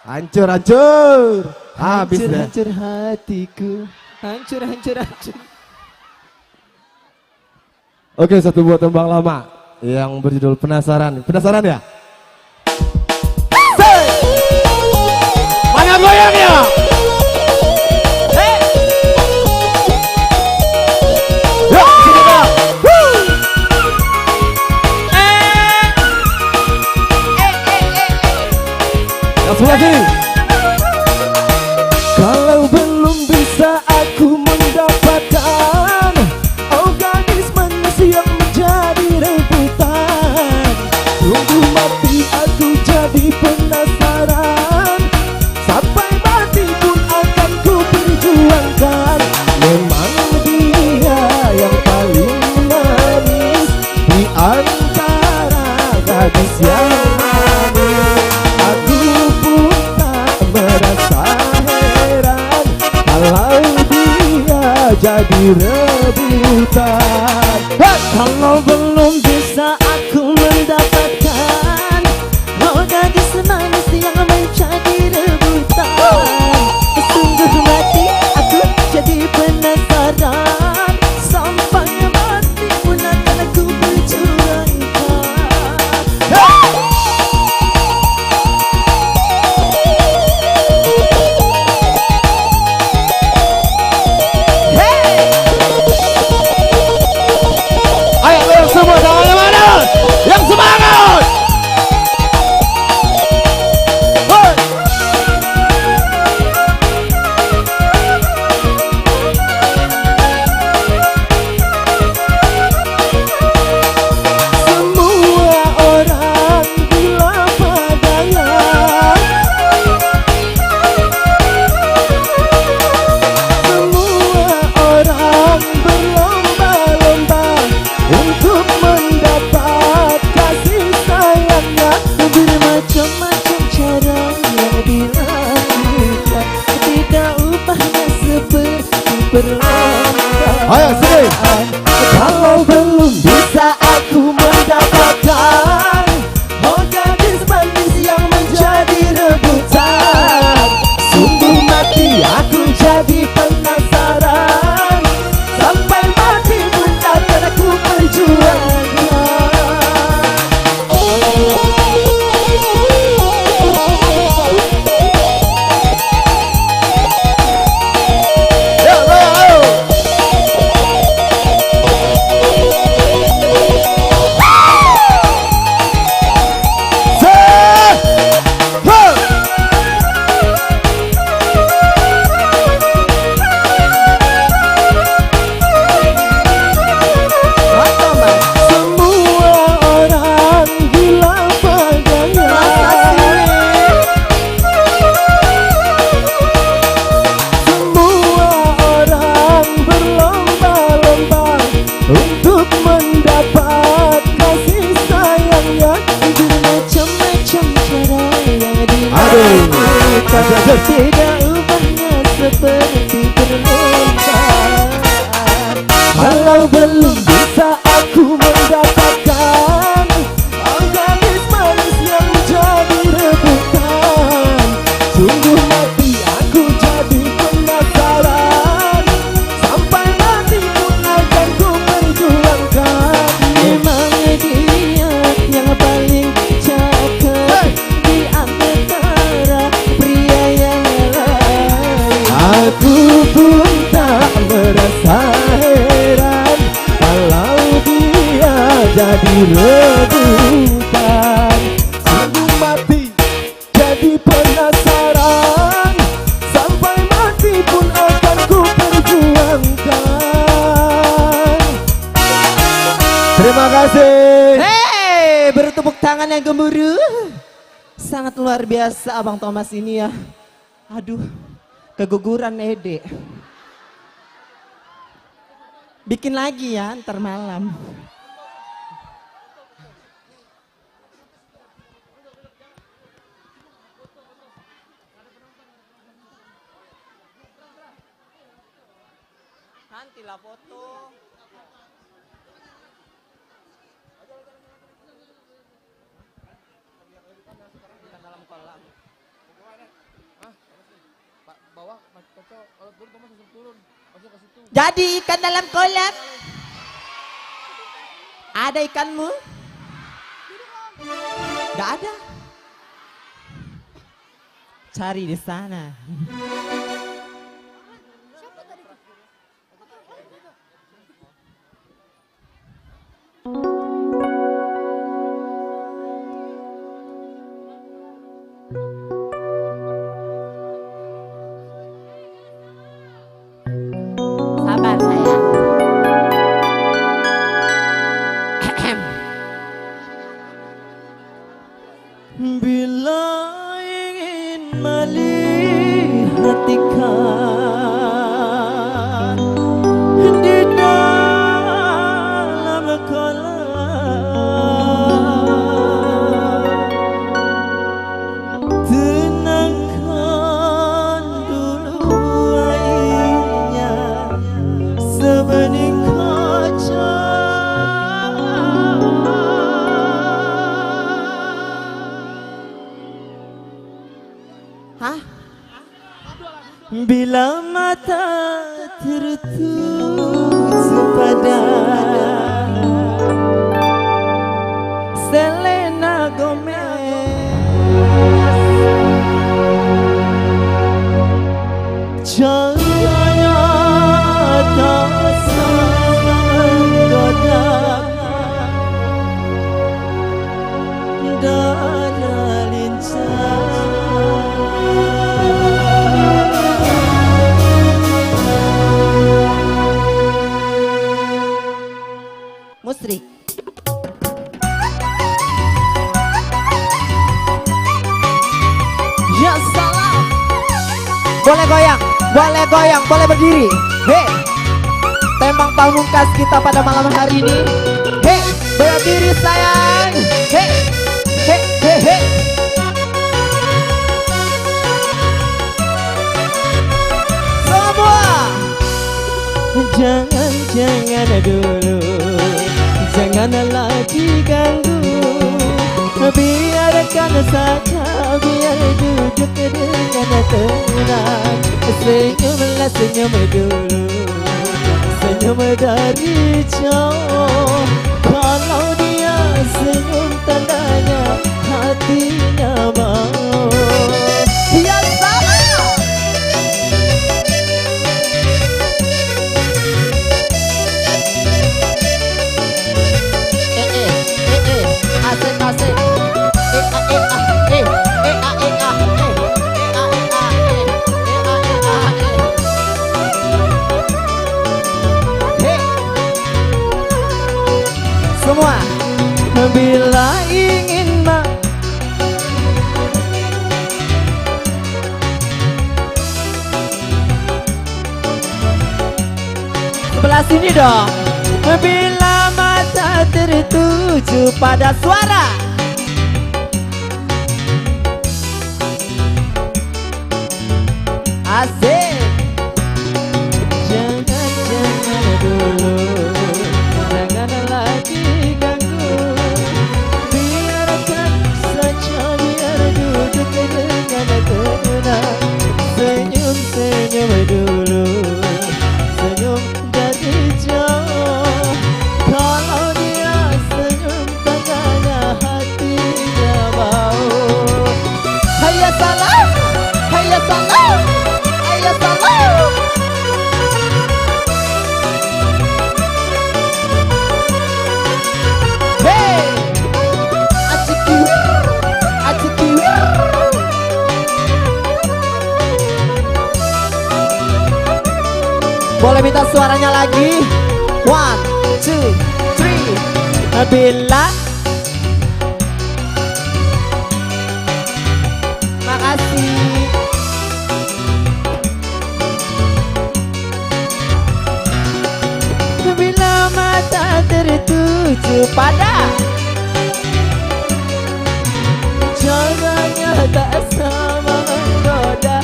Hancur, hancur. Habis deh. Hancur, hancur hatiku. Hancur, hancur, hancur. Oke, satu buah tembang lama yang berjudul Penasaran. Penasaran ya? Mana goyangnya? Hei! Yuk, sini, Bang. Wuh! Yang sebelah sini. Kalau belum bisa aku mendapatkan, oh gadis manis yang menjadi rebutan, sungguh mati aku jadi penasaran. Sampai mati pun akan ku perjuangkan. Memang dia yang paling manis di antara gadis yang manis. Aku jadi rebutan. Hei! Kalau belum bisa aku mendapatkan, oh, gadis manis yang menjadi rebutan, sungguh mati aku jadi penasaran. Sampai mati pun akan aku perjuangkan. Hei! Ayo, goyang semua, tangannya mana? Yang semangat! Hei! Semua orang gila padanya. Semua orang berlomba-lomba untuk mendapat kasih sayangnya. Bermacam-macam cara yang dilakukan, tidak ubahnya seperti perlombaan. Ayo, sini. Kalau belum bisa aku mendapatkan, oh, gadis manis yang menjadi rebutan, sungguh mati aku jadi penasaran. Sampai mati pun akan aku perjuangkan. Semua orang gila padanya. Semua orang berlomba-lomba untuk mendapat kasih sayangnya. Bermacam-macam cara yang dilakukan, aduh, aduh, aduh, tidak ubahnya seperti perlombaan. Kalau belum bisa aku mendapatkan, oh, gadis manis yang jadi rebutan, sungguh mati aku jadi penasaran. Sampai mati pun akan ku perjuangkan. Memang dia yang paling cakep, hei, di antara pria yang lain. Aku pun tak merasa heran kalau dia jadi rebutan. Sungguh mati jadi penasaran, sampai mati pun akan ku perjuangkan. Terima kasih. Hei, bertepuk tangan yang gemuruh. Sangat luar biasa Abang Thomas ini ya. Aduh, keguguran edek. Bikin lagi ya, ntar malam. Nantilah foto. Ikan dalam kolam. Hah? Pak, bawah, Mas Koco, kalau turun, Thomas langsung turun. Langsung ke situ. Jadi ikan dalam kolam. Ada ikanmu? Nggak ada. Cari di sana. Sabar, sayang. Bila ingin melihat ikan di dalam kolam, tenangkan dulu airnya. Hah? Bila mata tertuju pada Selena Gomez, cahaya tak menggoda. Dada lincah. Musrik. Ya salam. Boleh goyang, boleh goyang, boleh berdiri. Hei, tembang pamungkas kita pada malam hari ini. Hei, berdiri sayang. Hei, hei, hei, hei. Semua. Jangan, jangan dulu, janganlah diganggu. Biarkan saja, biar duduk dengan tenang. Senyumlah, senyum dulu, senyum dari jauh. Kalau dia senyum, tandanya hatinya mau. Ya salam. Eh, eh, eh, eh, asik, asik. Eh, ah, eh, ah, eh, eh, ah, eh, ah, eh, eh, ah, eh, ah, eh, eh, ah, eh, ah, eh. Hei. Semua. Bila ingin ma- Sebelah sini dong. Bila mata tertuju pada suara. Asik. Jangan, jangan dulu, janganlah diganggu. Biarkan saja, biar duduk dengan tenang. Senyum, senyum dulu, senyum dari jauh. Kalau dia senyum, tandanya hatinya bau. Hayya salam, hayya salam, hayya salam. Hei, aciki, aciki. Boleh minta suaranya lagi? One, two, three. Bila. Makasih. Bila mata tertuju pada cahayanya tak sama menggoda.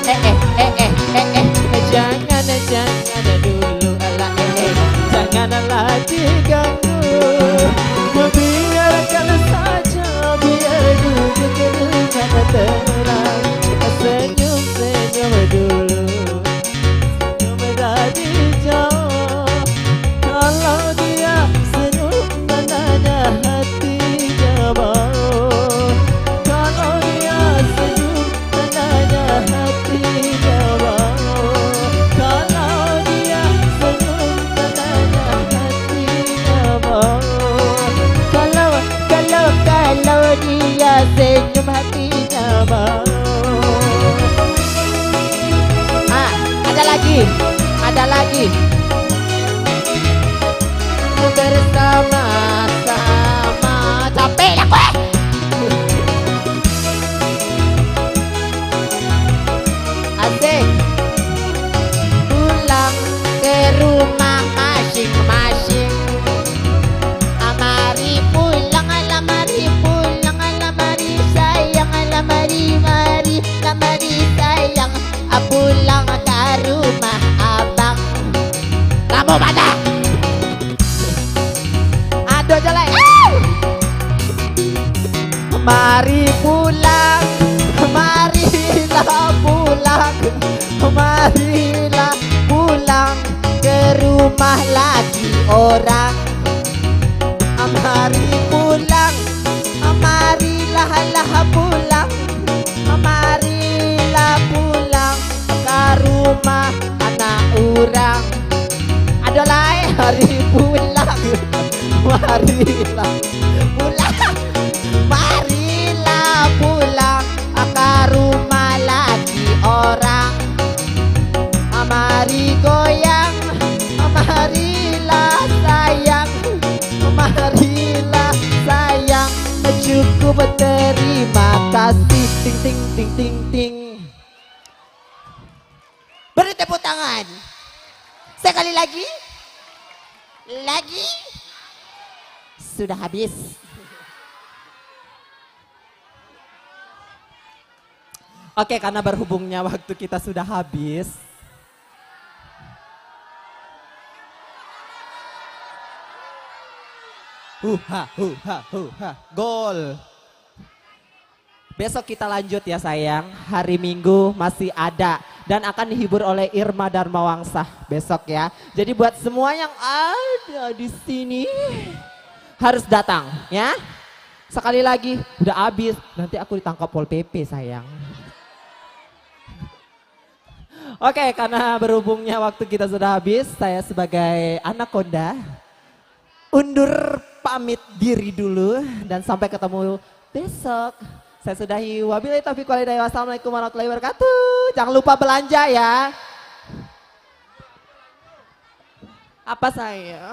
Eh, eh, eh, eh, eh, eh, jangan, jangan dulu, alah, eh, eh, janganlah diganggu. Biarkan saja, biar duduk dengan tenang. Senyum, senyum dulu. Senyum dari jauh. Kalau dia senyum, tandanya hatinya bau. Kalau dia senyum, tandanya hatinya bau. Kalau dia senyum, tandanya hatinya bau. Kalau, kalau, kalau dia senyum, hatinya bau. Ah, ada lagi, ada lagi. Bersama-sama. Capek lah kue. Asik. Pulang ke rumah masing-masing. Amari pulang, lamari pulang, lamari sayang, lamari, mari, lamari sayang. Ah, pulang ka rumah abang. Marilah pulang ke rumah lagi orang. Mari pulang, marilah lah pulang. Marilah pulang ka rumah anak urang. Ado lai, mari pulang, marilah pulang, marilah pulang ka rumah laki orang. Mari goyang, marilah sayang, marilah sayang. Cukup, terima kasih. Ting, ting, ting, ting, ting. Beri tepuk tangan. Sekali lagi. Lagi. Sudah habis. Oke, karena berhubungnya waktu kita sudah habis. Huha, huha, huha. Gol. Besok kita lanjut ya, sayang. Hari Minggu masih ada dan akan dihibur oleh Irma Darmawangsah besok ya. Jadi buat semua yang ada di sini harus datang ya. Sekali lagi, udah habis, nanti aku ditangkap Pol P P, sayang. Oke, karena berhubungnya waktu kita sudah habis, saya sebagai Anaconda undur pamit diri dulu dan sampai ketemu besok. Saya sudahi. Wabillahi taufiq wal hidayah. Wassalamualaikum warahmatullahi wabarakatuh. Jangan lupa belanja ya. Apa saya?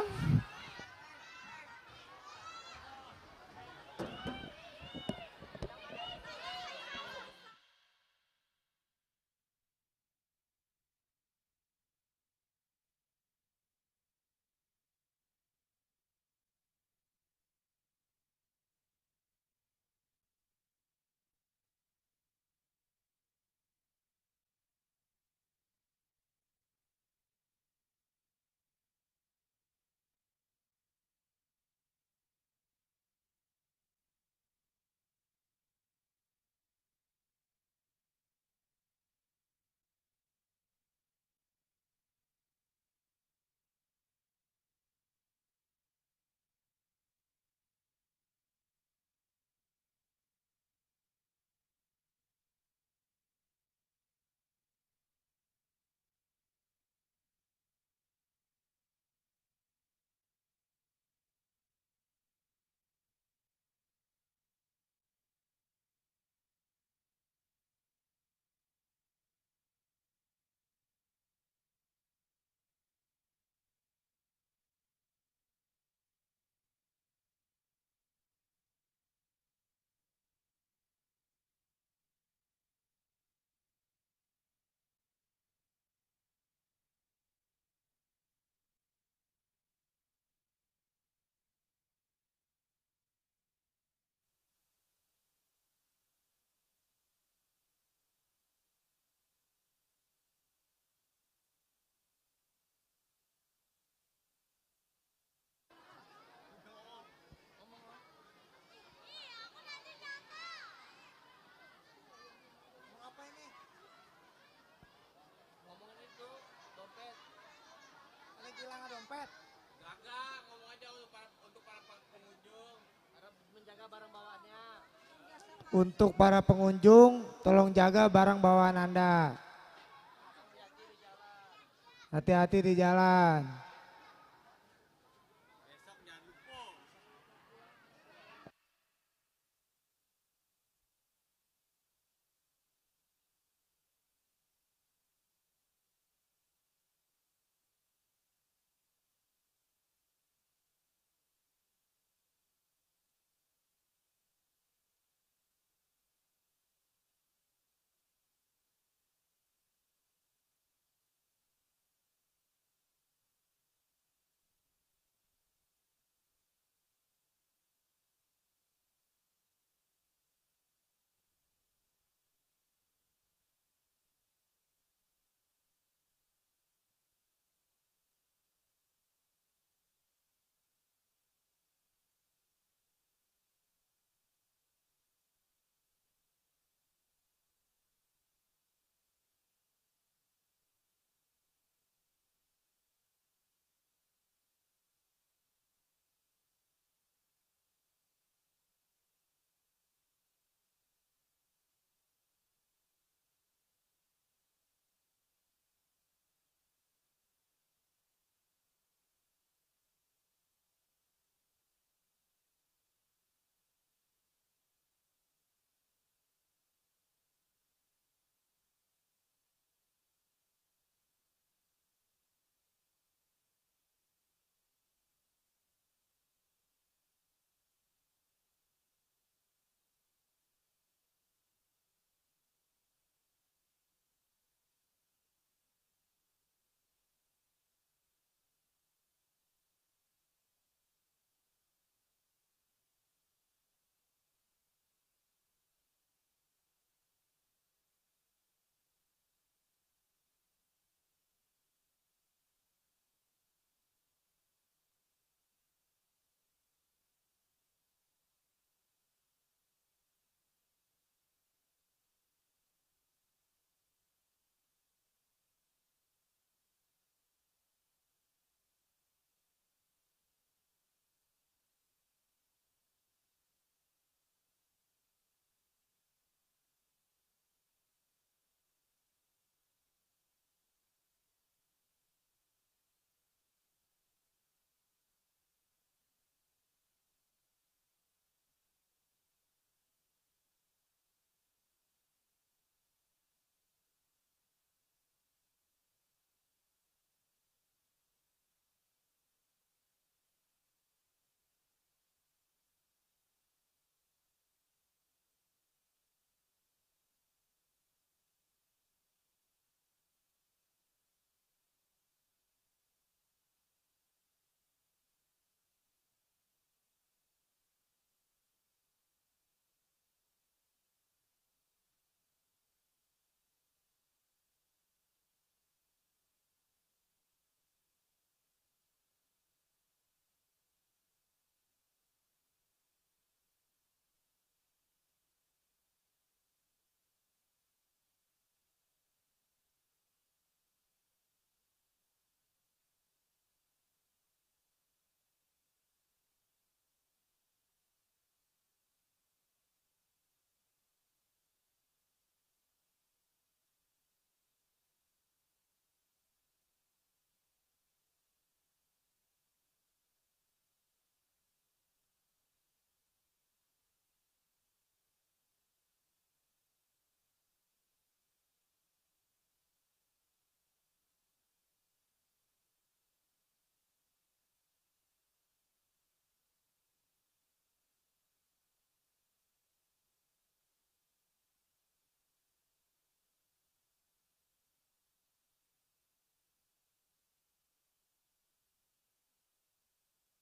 Ngomong itu, dompet. Ini hilang dompet. Kagak, ngomong aja untuk para, untuk para pe-, pengunjung. Harap menjaga barang bawaannya. Untuk para pengunjung, tolong jaga barang bawaan Anda. Hati-hati di jalan.